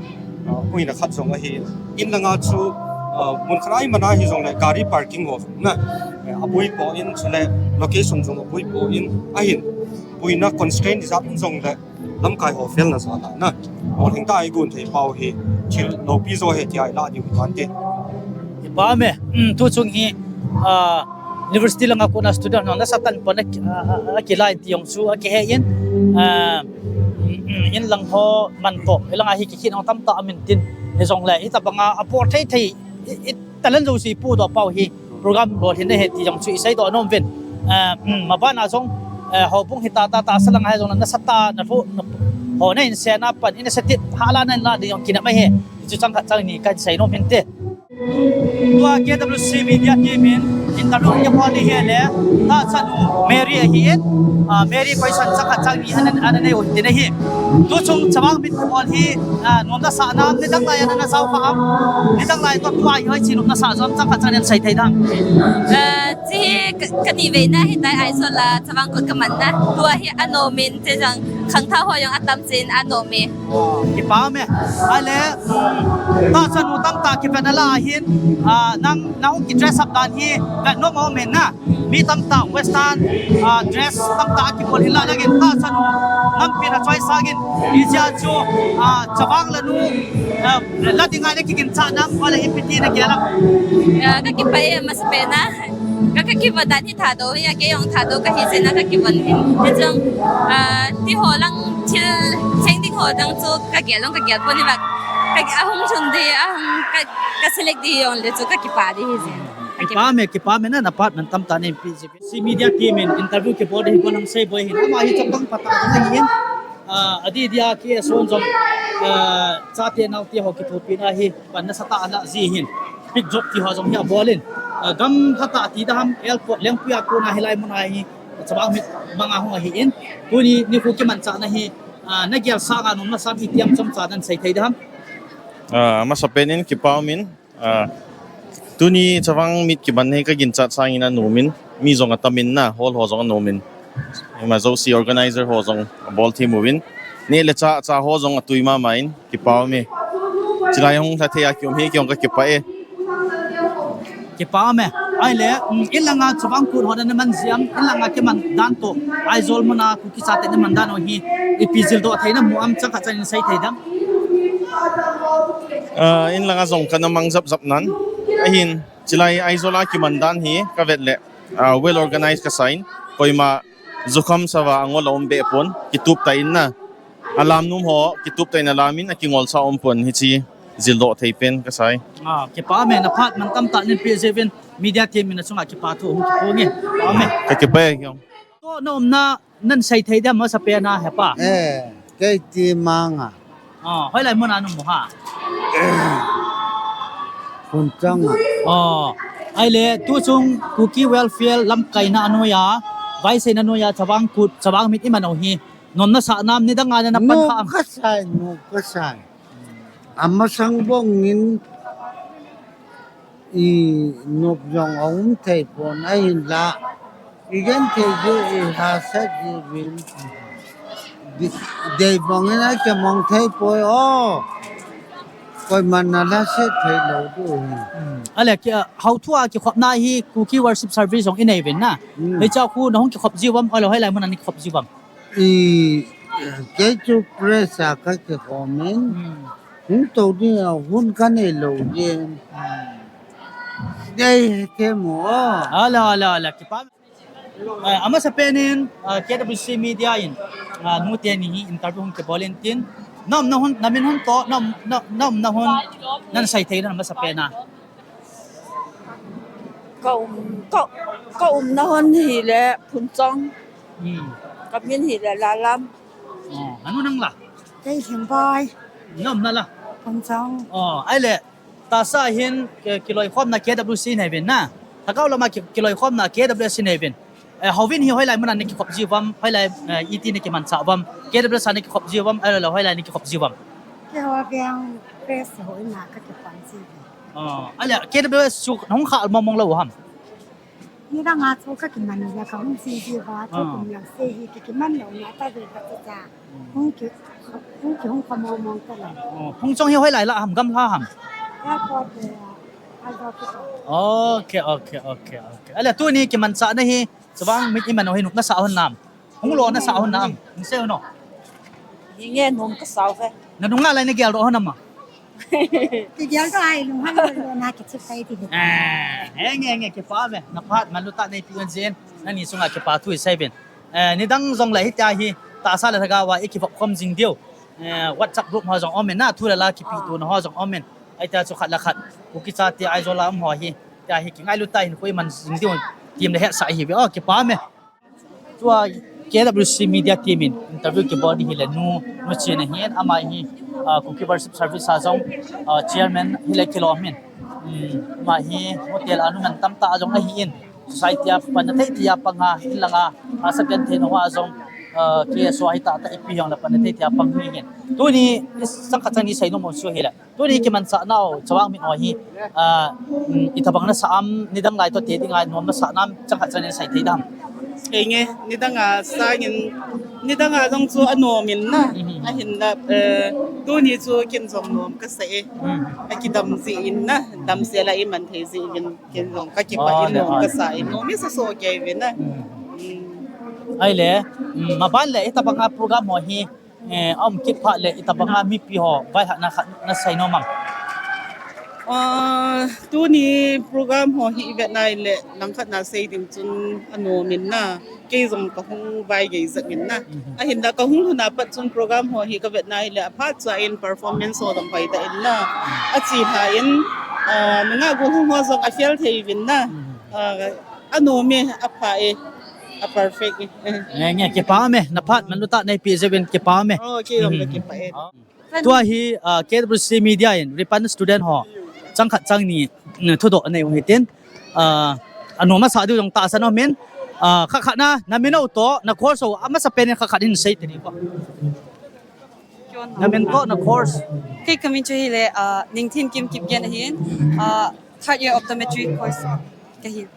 ah, boina khat jong ahi. In langa chu, ah, mun khat a iman ahi jongle gari parking ho jong na, eh, aboi poi in chule location jong aboi poi in ahin boina constraint ijat um jongle lamkai ho felna jal a na, o lhing tah a igon thei pau hi thil loupi jo ahi tia ilah diu hi tante. Kipa me, um, tu chung hi, ah, university langa kona student ho nasatah in pon a, ah, ah, akilai ti jong chu akihe in, ah, um, um, in lang ho man toh, in langa hi kikhin jong tamtah amin tin, hijongle hitabanga apot thei thei, i, i talent jouse ipuidoh pau hi program lolhinna ahi ti jong chu iseidoh nom uvin. Eh, um, maban a jong, eh, houbung hita tah tah a salang a hi jong nasatah a nalhu, na, ho nahin sena pan initiative hala nahin lah ding jong kinep ahi. Chu chomkhat chomkhat in kahin sei nom hinte. Tua K W C Media team in interview kibol ding ahile, tahchanu Mary ahin, ah, Mary question chomkhat chomkhat in ana, ana nei u hite ahi. Tu chung Chavang Mit kibol hi, ah, nom nasah nam, nidang lai a nana jao kha am, nidang lai toh tua hi hoiche nom nasah jom, chomkhat chomkhat in sei thei dem? Ah, hiche hi ka, kani veina ahitai, Aizawl a Chavang Kut kamanna. Tua hi anom in, hiche jong khangthah ho jong atam jeh in anom e. Oh, kipa me. Ahile, um, tahchanu tamtah kivet nalai ahin, ah, nang, nahung ki dress up dan hi vet nom aum in na. Mi tamtah western, ah, dress tamtah akibol hinlah nangin tahchanu nampi na choice sangin, hijeh chun, ah, Chavang lanu, ah, la dinga nakiginchat nam, ahile ipi ti nagel am? Ah, kakipah e, amasapen a. Ka, kakivon dan hi Thadou hi, kei jong Thadou kahi jeh in kakivon in. Hichun, ah, ti ho lang thil cheng ding ho lang chu kagel jong kagel pon in, ka, ahung lhun ding, ahung ka, ka select ding jongle chu kakipah ding ahi jeh. Kipa me, kipa me na, naphat man tamtah neipe jeh. K W C Media team in interview kibol ding hi Golhang Seiboi ahin, ama hi chapang phatah jong ahin. Ah, adih dia K S O jong, ah, chate naote ho kithopina hi pan nasatah a alah jeh hin, pick job ti ho jong hi abol in, ah, gam lhatah a ti ding ham, airport lengpui a kona hilai muna hi Chavang Mit manga hung ahin, tuni nikho kimanchahna hi, ah, nagel sanga nom nasah am, itiham chomcha nahin sei thei ding ham? Ah, amasapen in kipa umin, ah, tuni Chavang Mit kiman hi kaginchat sangin anom in, mi jong atam in na, hall ho jong anom in, ima jouse organizer ho jong abol them uvin, neh le chah, chah ho jong atui mama in, kipa ume. Chulai hung lha thei a kium hi kei jong kakipah e. Kipa ume. Ahile, um, in langa Chavang Kut ho naman jeh am, in langa kiman dan toh, Aizawl muna Kuki chate naman dan ho hi ipi jildoh thei namu am, chomkhat chomkhat in sei thei dem? Ah, in langa jong kana mang jap jap nan. Ahin, chulai Aizawl a kiman dan hi kavet le, ah, well organized kasa in, koima jukham sava angol aum be pon, kitup tah in na. Alam nom ho, kitup tah in alam in, akingol sa um pon, hiche jildoh thei pen kasa e. Ah, kipa me, naphat man tamtah neipe jeh uvin, media team in nachunga kipa thu hung kiphong e. Kipa me. Kakipah e kei jong. Toh na umna nahin sei thei dem, amasapen a hepa? Eh, kei Timang a. Oh, hoilai muna naum u ham? Khunchang a. Oh. Ahile, tu chung Kuki Welfare lamkaina anoiya, vaiseina anoiya, Chavang Kut, Chavang Mit iman u hi nom nasah nam, nidang a nana pan kha am? Nom kasah, nom kasah. Amasang bangin i nom jong aum thei pon, ahinla i genthei jeh, i hahsat jeh uvin, dei bangin akimang thei poi o. Koiman nalhahsat thei lou diu hi. Ahile, hou thu a kikhopna hi Kuki Worship Service jong inei uvin na. Hiche a khu nahung kikhop jiu vam, ahilou hoilai mun a nakikhop jiu vam? I, kei chu press a kakikhom in. Hung tou ding a hun kanei lou jeh in. Dei he mo. Ahile, ahile, ahile, kipa. Amasapen in K W C Media in nu teni hi interview hung kibol in tin, na umna hun, namin hun toh, na umna hun, nana sei thei na amasapen a. Ka um, ka, ka umna hun hile Phunchong. Kamin hile Lalam. Nanu nang la? Kei Lhingboi. Na umna la? Phunchong. Ahile, tahsa hin kiloikhomna K W C nei uvin na. Lhagao lama kiloikhomna K W S nei uvin. Houvin hi hoilai mun a nakikhop jiu vam, hoilai, iti nakimanchah vam? K W S a nakikhop jiu vam, ahilou hoilai nakikhop jiu vam? Keiho veng press hou in a kakipan jiu. Ahile, K W S chu nahung khah mong mong lou ham? Nidang a chu kakiman le kahung ji jiu va, chu kum lang se hi kakiman lou na tave kachu cha. Hung ki, hung ki hung kha mong mong talou. Phunchong hi hoilai lah ham, gamla ham? Airport le, Aizawl kiti. Ok, ok, ok, ok. Ahile tuni kimanchahna hi, Chavang Mit iman u hi nom nasah hon nam? Hung lo nasah hon nam? Hung sei hon o. Hinge nom kasah uve. Nanung a lai nageldoh hon nam a? Kigeldoh a ilung hon lo na kichep tai ti. Henge, henge, kipa uve. Naphat manlutah neipeh uvin jeh in, nani chunga kipa thu isei uvin. Nidang jongle hitia hi tahsa le lhagao a ikivop khom jing diu. WhatsApp group ho jong um in na, thu le la kipeh tona ho jong um in. Ahitia chu khat le khat Kuki chate Aizawl a um ho hi, tia hi kingailut tah in koi man jing diu, team le hetsah ihiuve. O, kipa ume. Tua K W C Media team in interview kibol ding hile nu, nu Chin ahin, ama hi Kuki Worship Service a jong chairman hile kilom in. Ama hi hotel a nu man tamtah a jong ahin, society a panna thei thei a pang a, inlang a hahsa genthei na hoa jong, K S O a hi tahtah ipi jongle panna thei thei a pang ahin. Tuni chang khat chang ni sei nom u chu hile, tuni kimanchah nau Chavang Mit ho hi itobang nasah am, nidang lai toh te dinga nom nasah nam, chang khat chang ni sei thei dam? Henge, nidang a sangin, nidang a jong chu anom in na, ahinla tuni chu ken jong nom kasah e. Akidam jeh in na, damsel a iman thei jeh uvin ken jong kakipah in, nom kasah in, nom isa soh kei uvin na. Ahile, maban le itobang a program ho hi aum kit phat le itobang a mipi ho vailhahna khat nasei nom am? Tuni program ho hi ivet na hile, langkhat na sei ding chun anom in na, kei jong kahung vaigei jep in na. Ahinla kahung lhun a pat chun program ho hi kavet na hile, aphat cha in performance ho jong hoitah in na, achelha in, nungah gollhang ho jong afel thei uvin na. Anom e, apha e, a perfect e. Nge, nge, kipa ume, naphat manlutah neipeh jeh uvin kipa ume. Tua hi K W C Media in Ripan student ho chang khat chang ni thudoh anei u hitin, anom asah diu jong tahsan aumin, khat khat na, namin u toh na course u amasapen in khat khat in sei teni ko. Namin toh na course? Kei kamin chu hile Ningthinkim Kipgen ahin, third year optometry course kahin.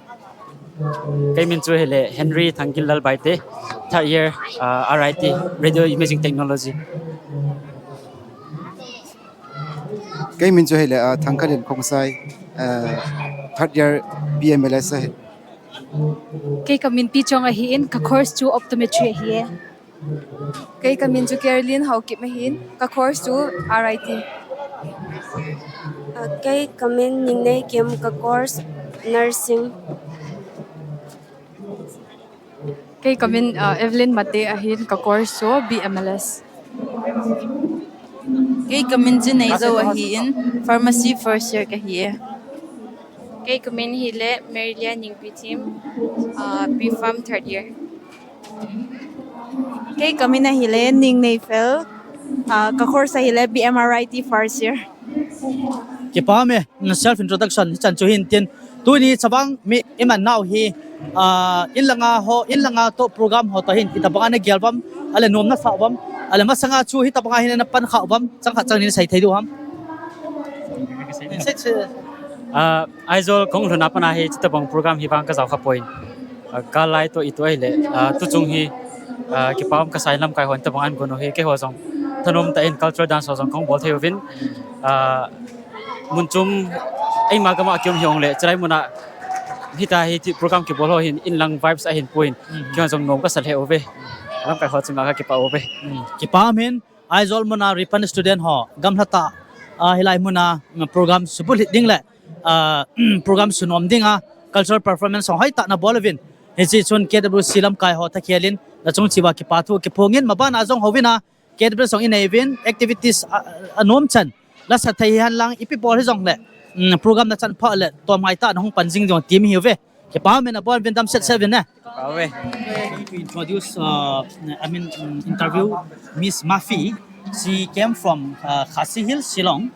Kei min chu hile Henry Thangkillal Baite, third year R I T, Radio Imaging Technology. Kei min chu hile Thangkhalin Khongsai, third year B M L S ahi. Kei kamin Pichong ahin, ka course chu optometry ahi e. Kei kamin chu Caroline Haokip ahin, ka course chu R I T. Kei kamin Ningneikim, ka course nursing. Kei kamin Evelyn Mate ahin, ka course chu B M L S. Kei kamin chu Neijou ahin, pharmacy first year kahi e. Kei kamin hile Merilia Ningpithim, B Pharm third year. Kei kamin ahile Ningneifel, ka course ahile B M R I T first year. Kipa ume, na self introduction hichan chu hin tin, Tuni Chavang Meet iman nau hi, ah, inlanga ho, inlanga toh program ho toh hin, itobang ana gel uvam, ahile nom nasa uvam, ahile masanga chu hitobang a hin ana pan kha uvam, chang khat chang ni sei thei diu ham. Ah, Aizawl kahung lhun a pat a hi, hitobang program hi vang kajao kha poi. Ah, gal lai toh itu ahile, ah, tuchung hi, ah, kipa um kasai, lamkai hon tobang ahin gon u hi, keiho jong thanom tah in cultural dance ho jong kahung bol thei uvin. Ah, mun chom eima gam a kium hi ong le, chulai mun a hitia hi ti program kibol ho hin, inlang vibes ahin pu in, keiho jong nom kasa lheh uve. Lamkai ho chunga kakipah uve. Kipa um in, Aizawl mun a Ripon student ho, gamlha tah a, ah, hilai mun a, mm, program subulhit ding le, ah, program sunom ding a, cultural performance ho hoitah in abol uvin. Hiche chun K W C lamkai ho thakhel in, nachung cheh uva kipa thu kiphong in, maban a jong houin a, K W C jong inei uvin, activities a, a, anom chan. Lasa thei hihen lang, ipi bol hijongle, mm, program nachan phat le, tom ngai tah in hung pan jing ding ti um ahi uve. Kipa um in, abon uvin damset set uvin ne. Kipa uve. To introduce, uh, I mean, um, interview Miss Mafi. She came from, uh, Khasi Hills, Shillong,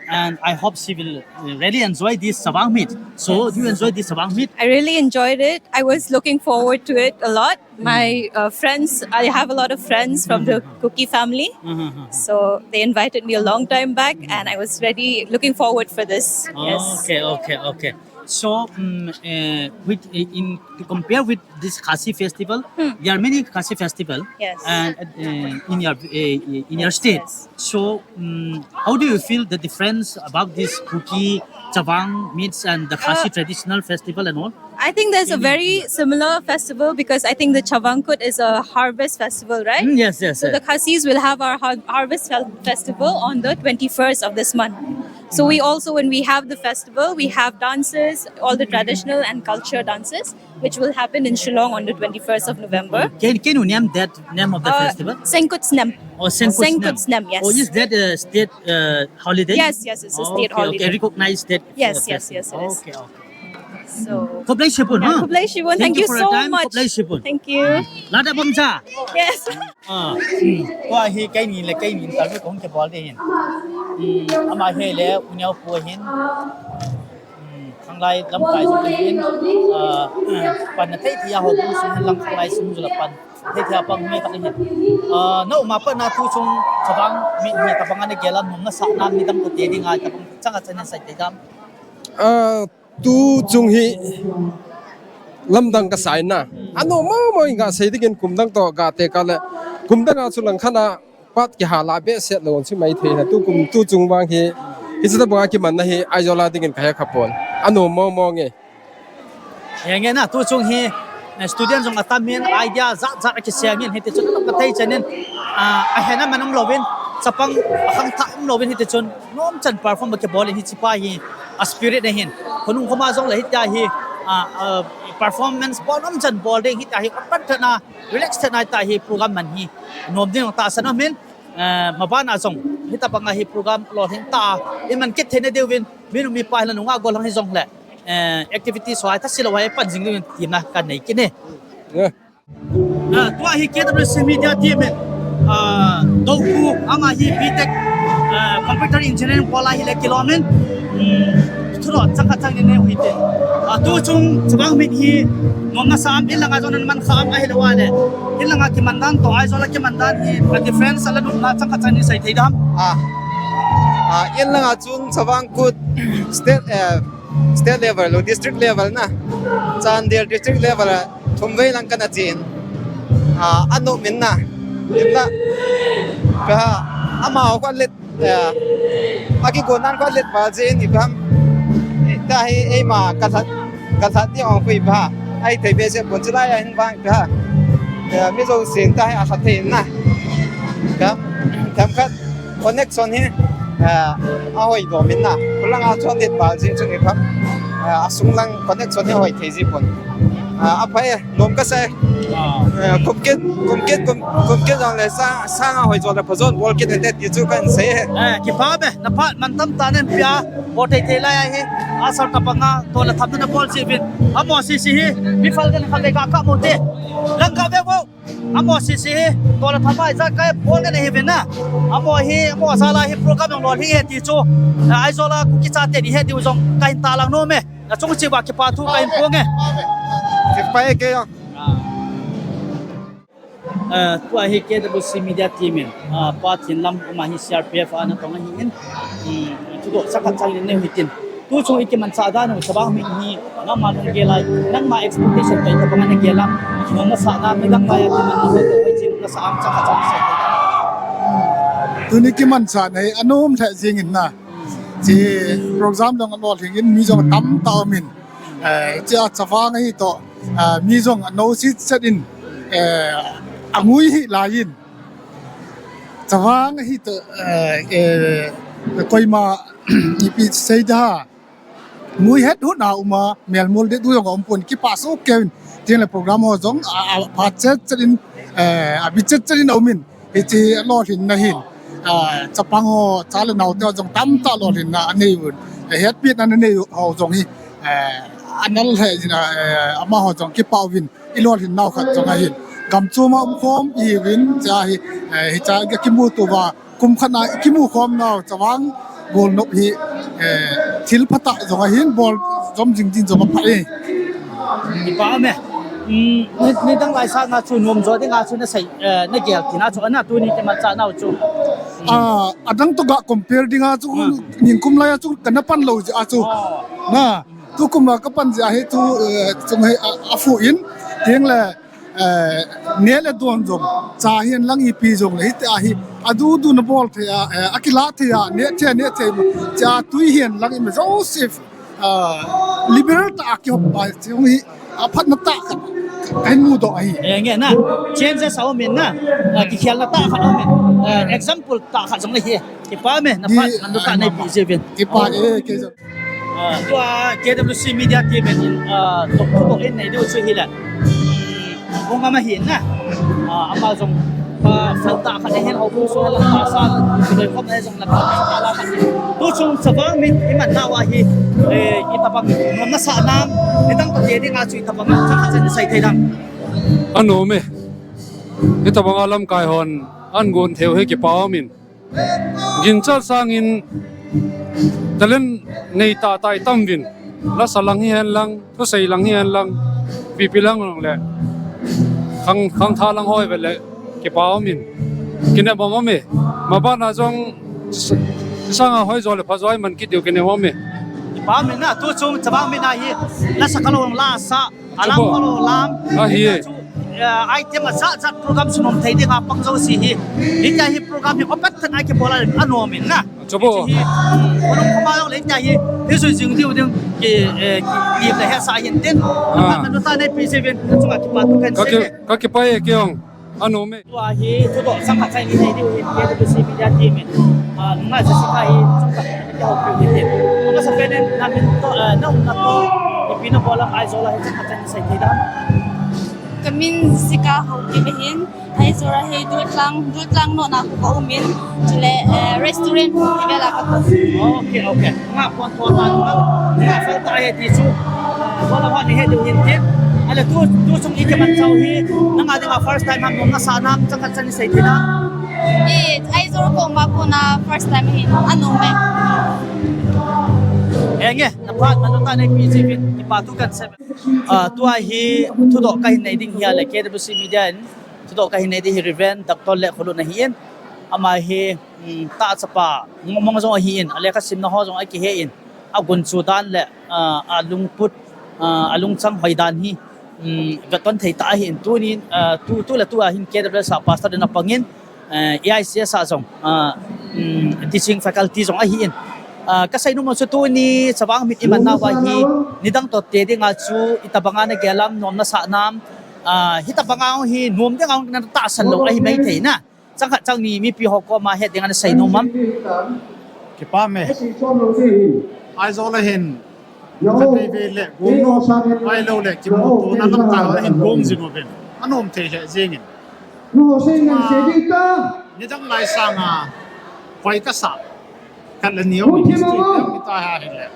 and I hope she will, uh, really enjoy this Chavang Meet. So, do you enjoy this Chavang Meet? I really enjoyed it. I was looking forward to it a lot. My, uh, friends, I have a lot of friends from the Kuki family. So they invited me a long time back, and I was ready, looking forward for this. Yes. Okay, okay, okay. So, um, uh, with, uh, in to compare with this Khasi festival, there are many Khasi festival. Yes. And, uh, in your, uh, in your state. Yes. So, um, how do you feel the difference about this Kuki Chavang Meets and the Khasi, uh, traditional festival and all? I think there's a very similar festival because I think the Chavangkut is a harvest festival, right? Mm, yes, yes, so yes. The Khasis will have our har- harvest fel- festival on the twenty-first of this month. So we also, when we have the festival, we have dances, all the traditional and culture dances, which will happen in Shillong on the twenty-first of November. Can, can you name that name of the, uh, festival? Sengkut Snem. Oh, Sengkut Snem. Sengkut Snem, yes. Oh, is that a state, uh, holiday? Yes, yes, it's a state holiday. Okay, okay. Recognized state, yes, uh, yes, festival. Yes, yes. Okay, okay. So, khublei shibun, yeah, ha? Khublei shibun. Thank you for your time. Thank you so much. Khublei shibun. Thank you. Lada bom cha. Yes. Ah, hmm. Tua hi keini le keini interview kahung kibol ding ahin. Hmm, ama hi le U Neo pu ahin. Hmm, khanglai lamkai jong ahin. Ah, hmm, panna thei thei a houbung sung lang khanglai sung jong la pan thei thei a pang mi tah ahin. Ah, na um a pat na tuchung Chavang Meet hi tobang ana gel a, nom nasa na, midang toh te ding a tobang chang a chan in sei thei dam. Ah, Tuchung hi lamdang kasai na. Anom mong mong in kasei ding in, kum dang toh kate kah le. Kum dang a chu langkhat a pat kihal a behseh lou chu maithei na. Tukum, tuchung vang hi, hiche tobang a kimanna hi Aizawl a ding in kahe kha pon. Anom mong mong e. Henge na, tuchung hi, eh, student jong atam in, idea jat jat akisem in, hiti chun anom kathei chan in, ah, ahen aman um louvin, chapang akhangthah um louvin, hiti chun nom chan perform ba kibol in, hiche pa hi a spirit ahin. Khonung khoma jong le hitia hi, ah, ah, performance bol nom chan bol ding, hitia hi open tah na, relax tah na, hitia hi program man hi nom ding tahsan aum in, eh, maban a jong hitabang a hi program lolhing tah a iman kit theina diuvin, minu mipa hi la nunga gollhang hijong le, eh, activities ho hi thase lou a pan jing diuvin tina kanei kit e. Yeah. Ah, tua hi K W C Media team in, ah, Dopu, ama hi B Tech, ah, computer engineering bol a hile kilom in, hmm, thudoh chang khat chang ni nei u hite. Ah, tuchung Chavang Meet hi nom nasa am, inlanga jong naman kha am, ahilou le inlanga kiman dan toh Aizawl a kiman dan hi a difference a la nopna chang khat chang ni sei thei dam? Ah. Ah, inlanga chun Chavangkut state, eh, state level lou, district level na, Chandel district level a thum vei lang kana chen. Ah, anom in na. Inla, ka, amaho kho let, eh, akigon nan kho let ba chen ipi ham. Tua hi eima kalhat, kalhat ni ong khu ipi ham. Ahithei behseh pon, chulai a hin vang ipi ham. Eh, mi jousen tua hi alha thei in na. Ka, themkhat connection hi, eh, ahoi dom in na. Khulanga chon det bal jing chun ipi ham, eh, asung lang connection hi hoi thei ji pon. Eh, aphai, nom kasei. Ah. Eh, kum kit, kum kit, kum, kum kit jong le sa, sang ahoi jo le phajon bol kit hite ti chu kahin sei e. Eh, kipa be, na phat mantam tah in pia, bol thei thei lai ahi. Asal tobang a, toh le tham na bol ji uvin. Amo sese hi, mi phal den khat le ka ka mo te. Lang ka be mo. Amo sese hi, toh le tham a ijat kai bol na hi ve na. Amo hi, amo jal a hi program jong lolhing e ti chu. Aizawl a Kuki chate ni he diu jong kahin tahlang nom e. Nachung cheh uva kipa thu kahin phong e. Kipa e kei jong. Ah. Ah, tua hi K W C Media Team in, ah, Pa Thinlam, ama hi C R P F a natong ahin, um, thudoh chomkhat chang nei u hitin. Tu chung ikimanchah dan u, Chavang Min hi, nangma lunggel a, nangma expectation toh itobang ana gel am, nangma sahna, midang laiya kimanna ho toh, hoiche nangma sah am, chomkhat chang sei. Tuni kimanchahna hi anom lheh jeng in na. Hiche program jong alolhing in, mi jong atam tah um in. Eh, hiche a Chavang ahi toh, eh, mi jong anom chet chet in, eh, angui hih lai in. Chavang ahi toh, eh, eh, koima ipi sei da. Ngui het hon a um a, melmol ding jong aum pon, kipa soh kei in. Tin le program ho jong a, a, pha chet chet in, eh, abi chet chet in aum in. Hiche lolhinna hin, ah, chapang ho, cha le nao te ho jong tamtah lolhinna anei uvin. Eh, hetpina anei u ho jong hi, eh, anal he jin a, eh, amaho jong kipa uvin. I lolhinna u khat jong ahin. Gam chom a um khom ihiuvin, cha hi, eh, hicha kimuto uva, kum khat na kimu khom nau, Chavang bol nop hi, eh, thil phatah jong ahin, bol jom jing din jong apha e. Kipa um e. Um, ni, nidang lai sanga chu nom jo dinga chu nasei, eh, nagel tina chu, ana tuni kimanchah nau chu. Ah, adang toh ga compare dinga chu, hmm, ningkum laiya chu kana pan lou jeh a chu. Oh. Na, tukum a kapan jeh a hi tu, eh, chung hi a, afu in, tin le, eh, neh le don jong, cha hihen lang ipi jong le, hitia hi, adudu nabol thei a, eh, akilah thei a, neh thei a, neh thei a, cha tui hihen lang ima Joseph, ah, liberal tah a kihop pa, chung hi, aphatna tah khat, kahin mudoh ahi. Eh, nge na, changes aum in na, ah, kikhelna tah khat aum in, eh, example tah khat jong le hi, kipa um e, naphat, di, manlu tah ah, neipe jeh uvin. Kipa e, kei jong. Ah, tua K W C Media Team in, ah, tok, tok in nei diu chu hile. Hung ama hin na. Ah, ama jong, ah, sal tah khat ahin, houbung sunga lang tah sa, kiloi khom na jong lang tah sa la khat. Tu chung Chavang Min iman nau a hi, eh, itobang nom nasah nam, nidang toh te dinga chu itobang chomkhat chan sei thei dam. Anom e. Hitobang a lamkai hon, ahin gon thei u hi kipa um in. Ginchat sangin talent nei tah tah itam uvin, lasa lang hihen lang, thusei lang hihen lang, ipi ipi lang lang le, khang, khangthah lang hoi ve le, kipa um in. Kinep um um e, maban a jong, s-, sanga hoi jo le pha jo iman kit diu kinep um e. Kipa um in na, tu chung Chavang Min a hi, lasa kalou lasa, alam, chubo, kalou lam. Ahi e. Chu, eh, item ajat jat program chu nom thei dinga pang jouse hi. Hitia hi program hi open tah a kibol a anom in na. Chubo. Hiche hi, khonung khoma jong le hitia hi, hi jui jing diu ding ki, eh, ki, ki le hesa hin tin. Ah. Ka, ka nota neipe jeh uvin, chunga kipa thu kahin sei e. Ka ki, ka kipa e kei jong. Anom e. Tua hi, thudoh chomkhat chang nei diu hin, K W C Media Team in. Ah, nunga Jessica hi, chomkhat kihoupi u hitin. Amasapen in, namin toh, ah, naumna toh, ipi nabol am Aizawl a hi chomkhat chang sei thei dam. Kamin Jessica Haokip ahin, Aizawl a hi Dultlang, Dultlang nona khu kaum in, chule, eh, restaurant khu kivel a kato. Okay, okay. Nga pon pon ma, nga, nga fel tah ahi ti chu. Wala wa ni he diu hin tin. Ale tu, tu chung ikimanchah u hi. Nanga dinga first time ham nom nasah nam, chomkhat chan sei thei nam. Eh, Aizawl kaum a kona first time ahin, anom e. Henge, naphat, manlu tah neipe jeh uvin, kipa thu kahin sei e. Ah, tua hi, thudoh kahin nei ding hi ale, K W C Media in, thudoh kahin nei ding hi Reverend Doctor Lekholun ahin, ama hi, um, tah chapa, mong mong jong ahin, alekha simna ho jong akihe in, agunchu dan le, ah, alungput, ah, alungchang hoi dan hi, um, veton thei tah ahin, tunin, ah, tu, tu le tu a hin K W S a pastor in apang in, eh, A I C S a jong, ah, um, teaching faculty jong ahin. Ah, kasei nom u chu tuni Chavang Min iman nau a hi, nidang toh te dinga chu, itobang a nagel am, nom nasah nam, ah, hitobang a hi, nom dinga natahsan lou ahi mai thei na. Chang khat chang ni mipi ho koma het dinga nasei nom am? Kipa me. Aizawl a hin, khatvei vei le gong nom, ahilou le kimutona lamkai ho a hin gong jing uvin. Anom thei lheh jeng in. Chunga, nidang lai sanga, koi kasa, khat le ni um in history tam kita ha hile.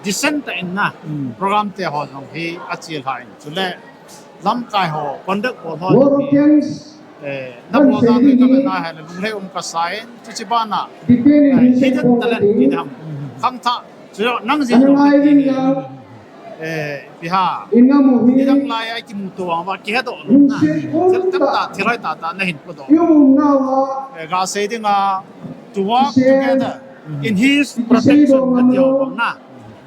Decent tah in na, program te ho jong hi achelha in. Chule, lamkai ho, conduct bol ho jong hi, eh, nabol dan hi kavet na hile, lunglhai um kasa in, chuche bana, eh, hidden talent ti dam. Khangthah, chu nang jin lo ti hi. Eh, piha. Inam u hi. Nidang lai a kimuto vang va kihedoh lou na. Thil tamtah, thil hoitah tah nahin podoh. I umnau a. Eh, gasei dinga, to work together in his protection, nati ho vang na.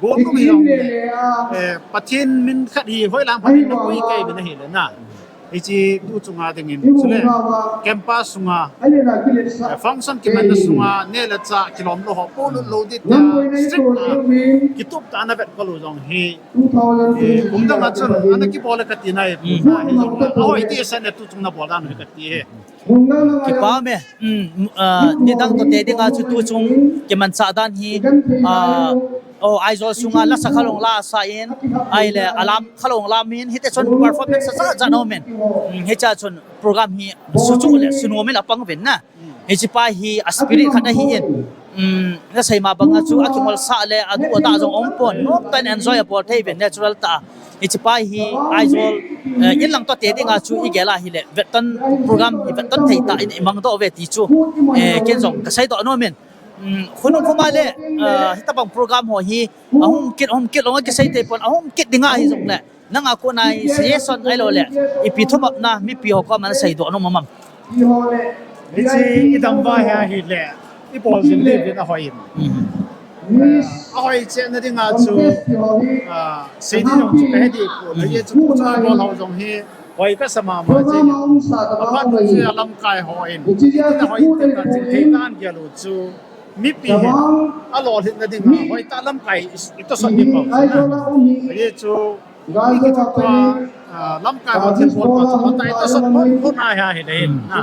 Go tum hi vang le. Eh, Pathen min khat hi hoilang Pathen na koi kei vin ahile na. Hiche tu chunga dingin chule campus sunga, eh, function kimanna sunga neh le chah kilom lou ho, polut lou ding tia strict a, kitup tah a ana vet kol u jong hi, eh, kum dang a chun ana kibol e kati nai, na hi jong ahoi ti sa ne tu chung nabol dan hi kati hi. Kipa me, um, ah, nidang toh te dinga chu tu chung kimanchah dan hi, ah, Oh, Aizawl sunga lasa khat hung lasa in, ahile alam khat hung lam in, hiti chun performance ajat jat aumin. Hmm, hichea chun program hi suchu le sunom in apang uvin na. Hiche pa hi a spirit khat ahin. Hmm, nasei ma banga chu akingolsah le adu ada jong umpon. Nomtah in enjoy abol thei uvin natural tah a. Hiche pa hi Aizawl, eh, in lang toh te dinga chu igel a hile. Vetton program hi vetton thei tah in imangdoh uve ti chu. Eh, ken jong kaseidoh nomin. Um, khonung khoma le, ah, hitabang program ho hi, ahung kit, ahung kit, ahung kisei thei pon, ahung kit dinga hijongle. Nanga kona hi suggestion ahilou le, ipi thumop na, mipi ho koma naseidoh nom am? Hiche idam va hi ahile, ibol jing le vin ahoi in. Mhm. Ah, ahoi cheh na dinga chu, ah, sei ding jong chu kahe deh poi, hiche chu chu ibol ho jong hi, Hoi kasa mama jeng. Aphat chu a lamkai ho in. Iti na hoi te ta ching thei tan gel u chu. Mipi hin. Alolhin na dinga. Hoi ta lamkai i, i tosot ding bang. Ahi chu. I kithoa, ah, lamkai ho thilbol ho chu. Hoi ta i tosot pon pon a hi a hi le hin. Na.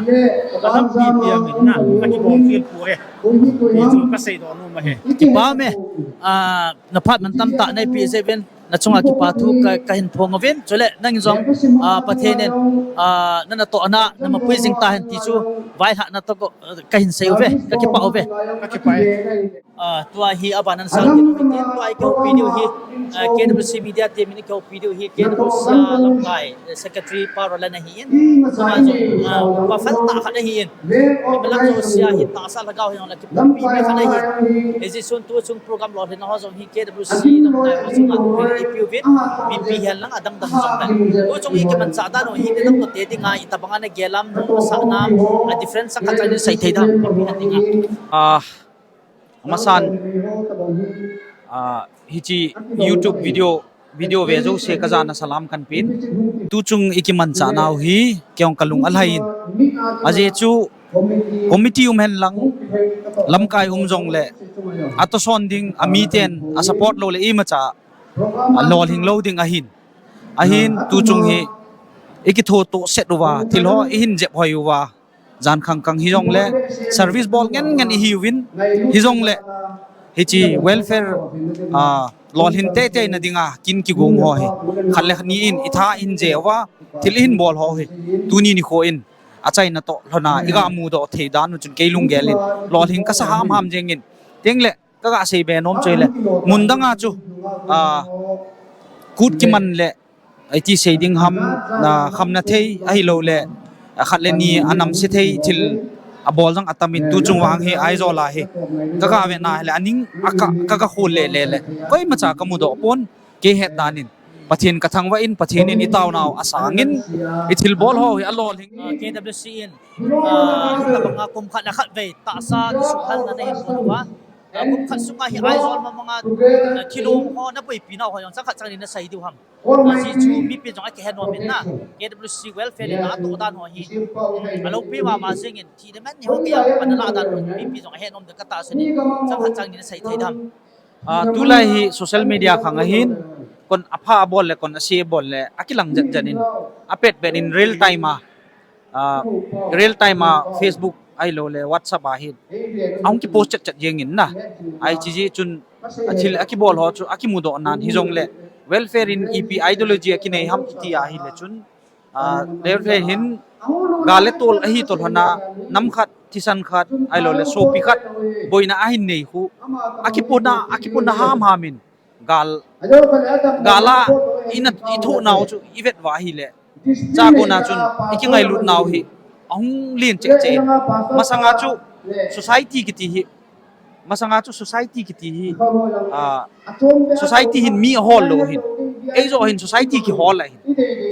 Ka lampi piang in na. Ka kibol thil pu he. I chu kasei doh nom ahi. Kipa me. Ah, na phat mantam tah nei pi jeh uvin. Na chunga kipa thu ka, kahin phong uvin. Chule, nang jong, ah, Pathen in, ah, na natohna, na mapui jing tahen ti chu, vailhahna toh, ah, kahin sei uve, ka kipa uve. Ka kipa e. Ah, tua hi aban nan sal kit u hitin, tua hi kihoupi diu hi, ah, K W C Media team in kihoupi diu hi, K W C, ah, lamkai, eh, Secretary Pa Roland ahi. Ama jong, ah, pa fel tah khat ahin. Imalang jousea hi tahsa lhagao hi jong le kipuipi mi khat ahin. Hijeh chun tu chung program lolhinna ho jong hi K W C lamkai ho chunga ipi uvin, mipi hihen lang adang dang jong le. Tu chung hi kimanchah dan u hi, nidang toh te dinga, itobang a nagel am, nasah nam, a difference khat chang in sei thei dam, mipi khat dinga. Ah, Amasan, ah, hiche YouTube video, video ve jouse kajana salam kahin pen. Tu chung i kimanchah nau hi, kei jong kalung alhai in. Ajeh chu, committee um hen lang, lamkai um jong le, atohson ding, amiten, a support lou le, imacha, alolhing lou ding ahin. Ahin, tu chung hi, i kitho toh set uva, thil ho, i hin jep hoi uva. Jan khang khang hi jong le, service bol ngen ngen i hi uvin, hi jong le, hiche welfare, ah, lolhin tei tei na dinga, kin kigong ho hi. Khat le ni in, i tha in je uva, thil i hin bol ho hi. Tuni nikho in, achaina toh lhona, i ga mudoh thei dan u chun kei lunggel in, lolhing kasa ham ham jeng in. Teng le, Ka ga sei be nom chu le. Mun dang a chu, ah, kut kiman le, iti sei ding ham, na, khamna thei, ahilou le, ah, khat le ni a namse thei, thil abol jong atam in tu chung vang hi, Aizawl a hi. Ka ga ve na le, aning, a ka, ka ga khol le le le. Koimacha ka mudoh pon, kei het dan in. Pathen ka thangvah in, Pathen in i taonau asang in, i thilbol ho hi alolhing. Ah, K W C in, ah, hitabang a kum khat le khatvei, tahsa kisuhhalna na hin bol uva. Ah, kum khat sunga hi Aizawl mama nga, ah, thilong ho na boipi nau ho jong chang khat chang ni na sei diu ham. Ah, hichu mipi jong akihe nom in na, K W C welfare in atoh dan ho hi. Alopi mama jeng in, thi le man ni ho tia pan la dan ho, mipi jong ahe nom ding ka tahsan in, chang khat chang ni na sei thei dam. Ah, tulai hi social media khang ahin, kon apha abol le, kon ase abol le, akilang jet jet in, apet pet in real time a, ah, real time a Facebook ahilou le WhatsApp a hin, ahung kipost chet chet jeng in na. Ahi jeh chun, athil akibol ho chu, akimudoh nan hi jong le, welfare in ipi ideology akinei ham iti ahi le chun, Ah, Lelhe hin, gal le tol ahi tol hona, nam khat, thisan khat, ahilou le, sopi khat, boina ahin nei khu. Akipuna, akipuna ham ham in, gal, gal a, ina, i thoh nau chu, i vet uva ahi le. Chua kona chun, i kingailut nau hi, ahung len cheh cheh in. Masanga chu, society kiti hi, Masanga chu society kiti hi, ah, society hin mi ahol lou hin. Eiho hin society kihol ahin.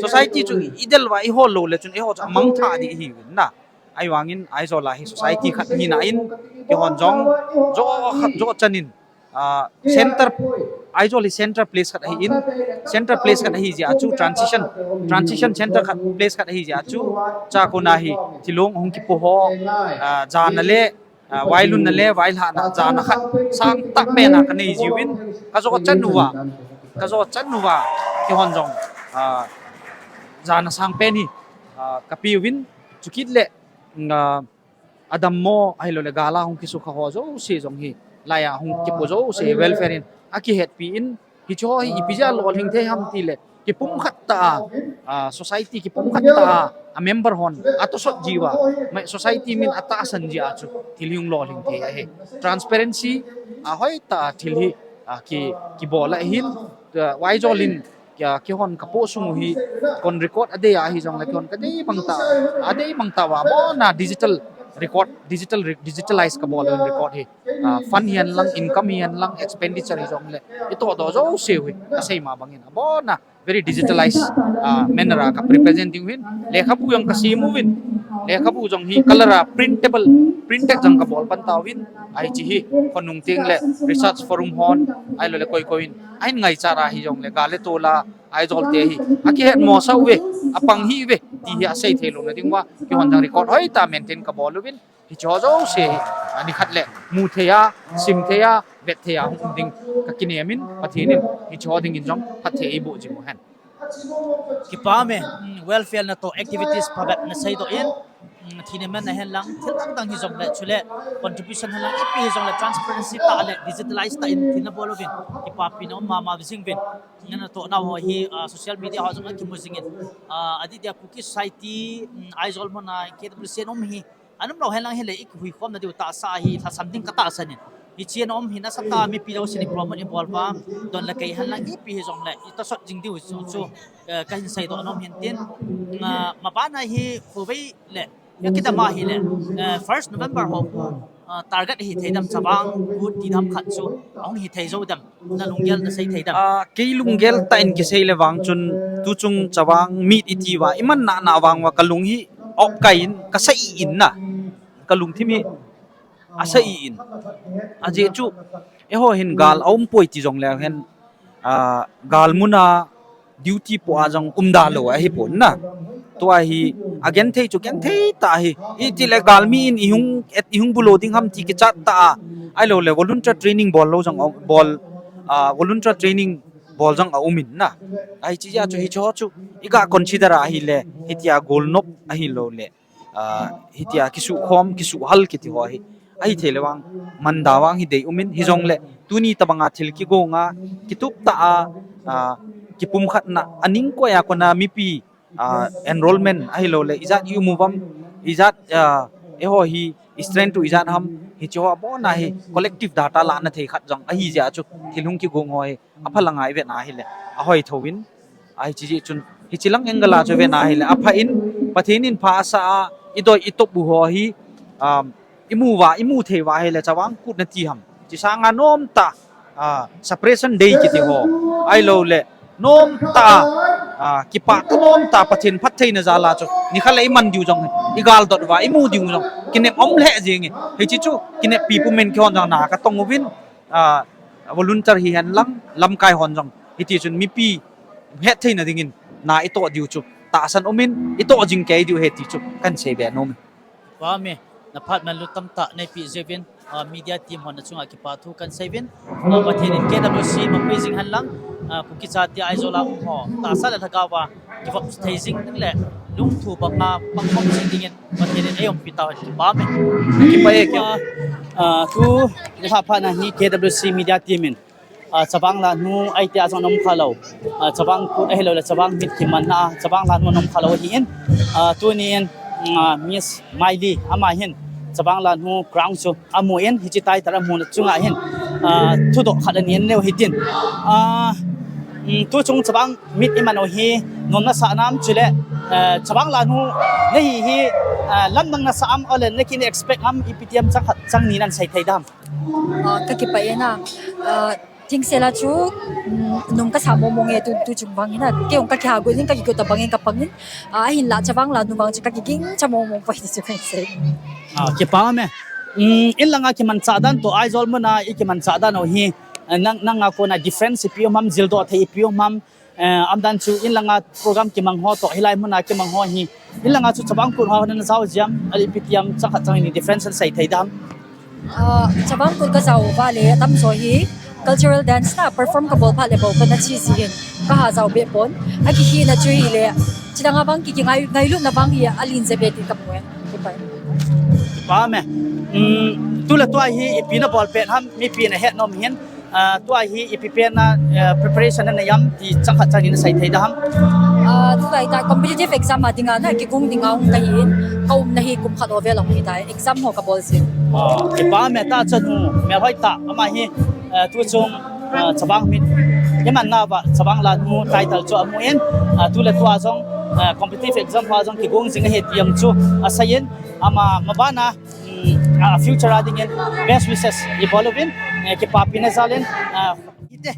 Society chu idel uva ihol lou le chun eiho chu amangthah ding ihiuvin na. Ahivangin Aizawl a hi society khat hina in, kihon jong, jo khat jo chanin, ah, center, Aizawl hi center place khat ahi in, center place khat ahi jeh a chu transition, transition center khat, place khat ahi jeh a chu, chakona hi thilong hung kipo ho, ah, jana le, ah, vailunna le vailhahna jana khat sangtah pen a kanei jiuvin, kajo chan uva, kajo chan uva, kihon jong, ah, jana sang pen hi, ah, kapeuvin, chukit le, ah, adammo, ahilou le gal a hung kisukha ho jouse jong hi, lai a hung kipo jouse hi welfare in akihetpi in, hiche ho hi ipi jeh a lolhing thei ham tile, kipumkhat tah a, ah, society kipumkhat tah a, a member hon atosot jiuva, mai society min atahsan jeh a chu thil hi hung lolhing thei ahi. Transparency, ah, hoitah a thil hi, ah, ki, kibol ahin, ah, Aizawl in, ah, kihon kapoh sung u hi, kon record adei ahi jongle kihon kadei bang tah, adei bang tah uva, abon a digital record, digital re-, digitalize kabol u hin record hi. Ah, fund hihen lang, income hihen lang, expenditure hi jongle, itoh doh jouse u hi, kasei ma bangin, abon a very digitalized, ah, manner a ka represent ding u hin, lekhabu jong kasem uvin, lekhabu jong hi color a printable, printed jong kabol pan tauvin, ahi hiche hi, khonung teng le research forum hon, ahilou le koi koi in, ahin ngaichat a hi jongle, gal le tol a, Aizawl te hi akihetmosah uve, apang hih uve, ti hi asei thei louna ding uva, kihon jong record hoitah a maintain kabol uvin, hiche ho jouse hi, ani khat le mu thei a, sim thei a, vet thei a hung um ding kakinem in, Pathen in hiche ho dingin jong phatthei eiboh jing u hen. Kipah e, mm, welfare natoh activities phabep naseidoh in, mm, thina manna hen lang, thil dang dang hi jongle, chule contribution hen lang, ipi hi jongle, transparency tah le digitalize tah in thil nabol uvin, kipapina um mama jing uvin. Natoh nau ho hi, ah, social media ho jong akimu jing in, ah, adeh dia Kuki Society, mm, Aizawl mun a K W C in um hi, ana um lou hen lang hile, ikihuikhomna diu tahsa hi lhasam ding katahsan in. Hiche ana um hi nasatah a mipi jousen promote ibol uva, don le kei hen lang ipi hi jongle, itosot jing diu chu, chu, eh, kahin seidoh nom hin tin. Ah, maban a hi khovei le, akidam a hile, eh, first November ho khu, ah, target hi thei dem, Chavang Kut ti dem khat chu ahung hi thei jou dem, na lunggel nasei thei dem? Ah, kei lunggel tah in kisei le vang chun, tuchung Chavang meet iti uva, iman nana vang uva kalung hi, ok kai in, kasa in na. Kalungthim hi, asa in. Ajeh chu, eiho hin gal aum poi ti jongle hen, ah, gal mun a duty poh a jong umda lou ahipon na. Tua hi, agenthei chu genthei tah ahi. Itile galmi in ihung, et ihung bulo ding ham ti kichat tah a. Ahilou le volunteer training bol lou jong, bol, ah, volunteer training bol jong aum in na. Ahi hiche a chu hiche ho chu, iga consider a ahile, hitia golnop ahilou le, ah, hitia kisukhom, kisuhhal kiti ho hi, ahi thei le vang, manda vang hi dei um in, hijongle, tuni tobang a thil kigong a, kitup tah a, ah, kipumkhatna, aning koi a kona mipi, ah, enrollment ahilou le, ijat i um uvam, ijat, ah, eiho hi, strength chu ijat ham, hiche ho abon a hi, collective data lahna thei khat jong ahi jeh a chu, thil hung kigong ho hi, aphalang a ivet na hile, ahoi thou in, ahi hiche jeh chun, hiche lang angle a chu vet na hile, apha in, Pathen in pha asah a, idoi itop u ho hi, um, imu uva, imu thei uva hile, Chavang Kut nati ham. Hiche sang a nom tah, ah, separation day kiti ho. Ahilou le, nom tah, ah, kipah tah nom tah, Pathen phattheina jal a chu, nikhat le iman diu jong, igal dot uva, imu diu jong, kinep um lheh jeng e. Hiche chu, kineppi pumin kihon jong na katong uvin, ah, volunteer hihen lang, lamkai hon jong. Hiti chun mipi hetthei na dingin, na itoh diu chu, tahsan um in, itoh jing kei diu ahi ti chu, kahin sei be nom e. Kipah e, na phat man lungtam tah neipe jiuvin, ah, media team hon na chunga kipathu kahin sei uvin. Ah, Pathen in K W C mapui jing hen lang, ah, Kuki chate Aizawl a um ho, tahsa le lhagao a, kivop thei jing ding le, lungthu banga pangkhom jing dingin, Pathen in eiumpi tauhen, kipah e. Kipah e, kipah. Ah, ah, tu, nilhah phat na hi K W C media team in, ah, Chavang Lalnu, ahi tia jong ana um khalou. Ah, Chavang Kut ahilou le, Chavang meet kimanna, Chavang Lalnu ana um khalou ahin. Ah, tuni in, ah, Miss Maili, ama hin, Chavang Lalnu crown chu amu in, hiche title amu na chunga hin, ah, thudoh khat anei neo hitin. Ah, um, tuchung Chavang meet iman u hi, nom nasah nam chule, eh, Chavang Lalnu nahi hi, eh, lamdang nasah am, ole nakin expect am, ipi ti am chang khat chang ni nahin sei thei dem? Ah, kakipah e na. Ah, Thingsel a chu, um, nung kasa mong mong e tu, tu chung vang hin a. Kei jong kakiha got in, kakigot tabang in kapang in. Ah, ahinlah Chavang la nu vang chu kakiging cha mong mong poi ti chu kahin sei. Ah, kipa me. Um, in langa kimanchah dan toh Aizawl muna i kimanchah dan u hi, eh, nang, nanga kona difference ipi um ham, jildoh thei ipi um ham, eh, umdan chu in langa program kimang ho toh hilai muna kimang ho hi. In langa chu Chavang Kut ho nana jao jia ham, ahile ipi ti ham, chang khat chang ni difference in sei thei dam. Ah, Chavang Kut kajao uva le atamjo hi cultural dance na perform kabol phat le bou kana che ji hin kaha jao be pon. Akikhehna chu hile, chidang a vang ki, kingailut na vang hi alen jep e ti kamu e. Kipa e. Kipa me. Um, tu le tua hi ipi nabol pet ham, mipi nahet nom hin. Ah, tua hi ipi pen a, eh, preparation nanei ham ti chang khat chang ni nasei thei dam. Ah, tulai tah competitive exam a dinga na kigong dinga hung kahi in, kaumna hi kum khat ho vel a hung hitai, exam ho kabol jin. Ah, kipa me, tachanu melhoi tah, ama hi, eh, tu chung, eh, Chavang mit, iman nauva Chavang la nu title chu amu in, ah, tu le tua jong, eh, competitive exam ho jong kigong jing ahi ti jong chu asei in, ama mabana, um, ah, future a dingin best wishes ibol uvin, eh, kipapina jal in, ah, ite.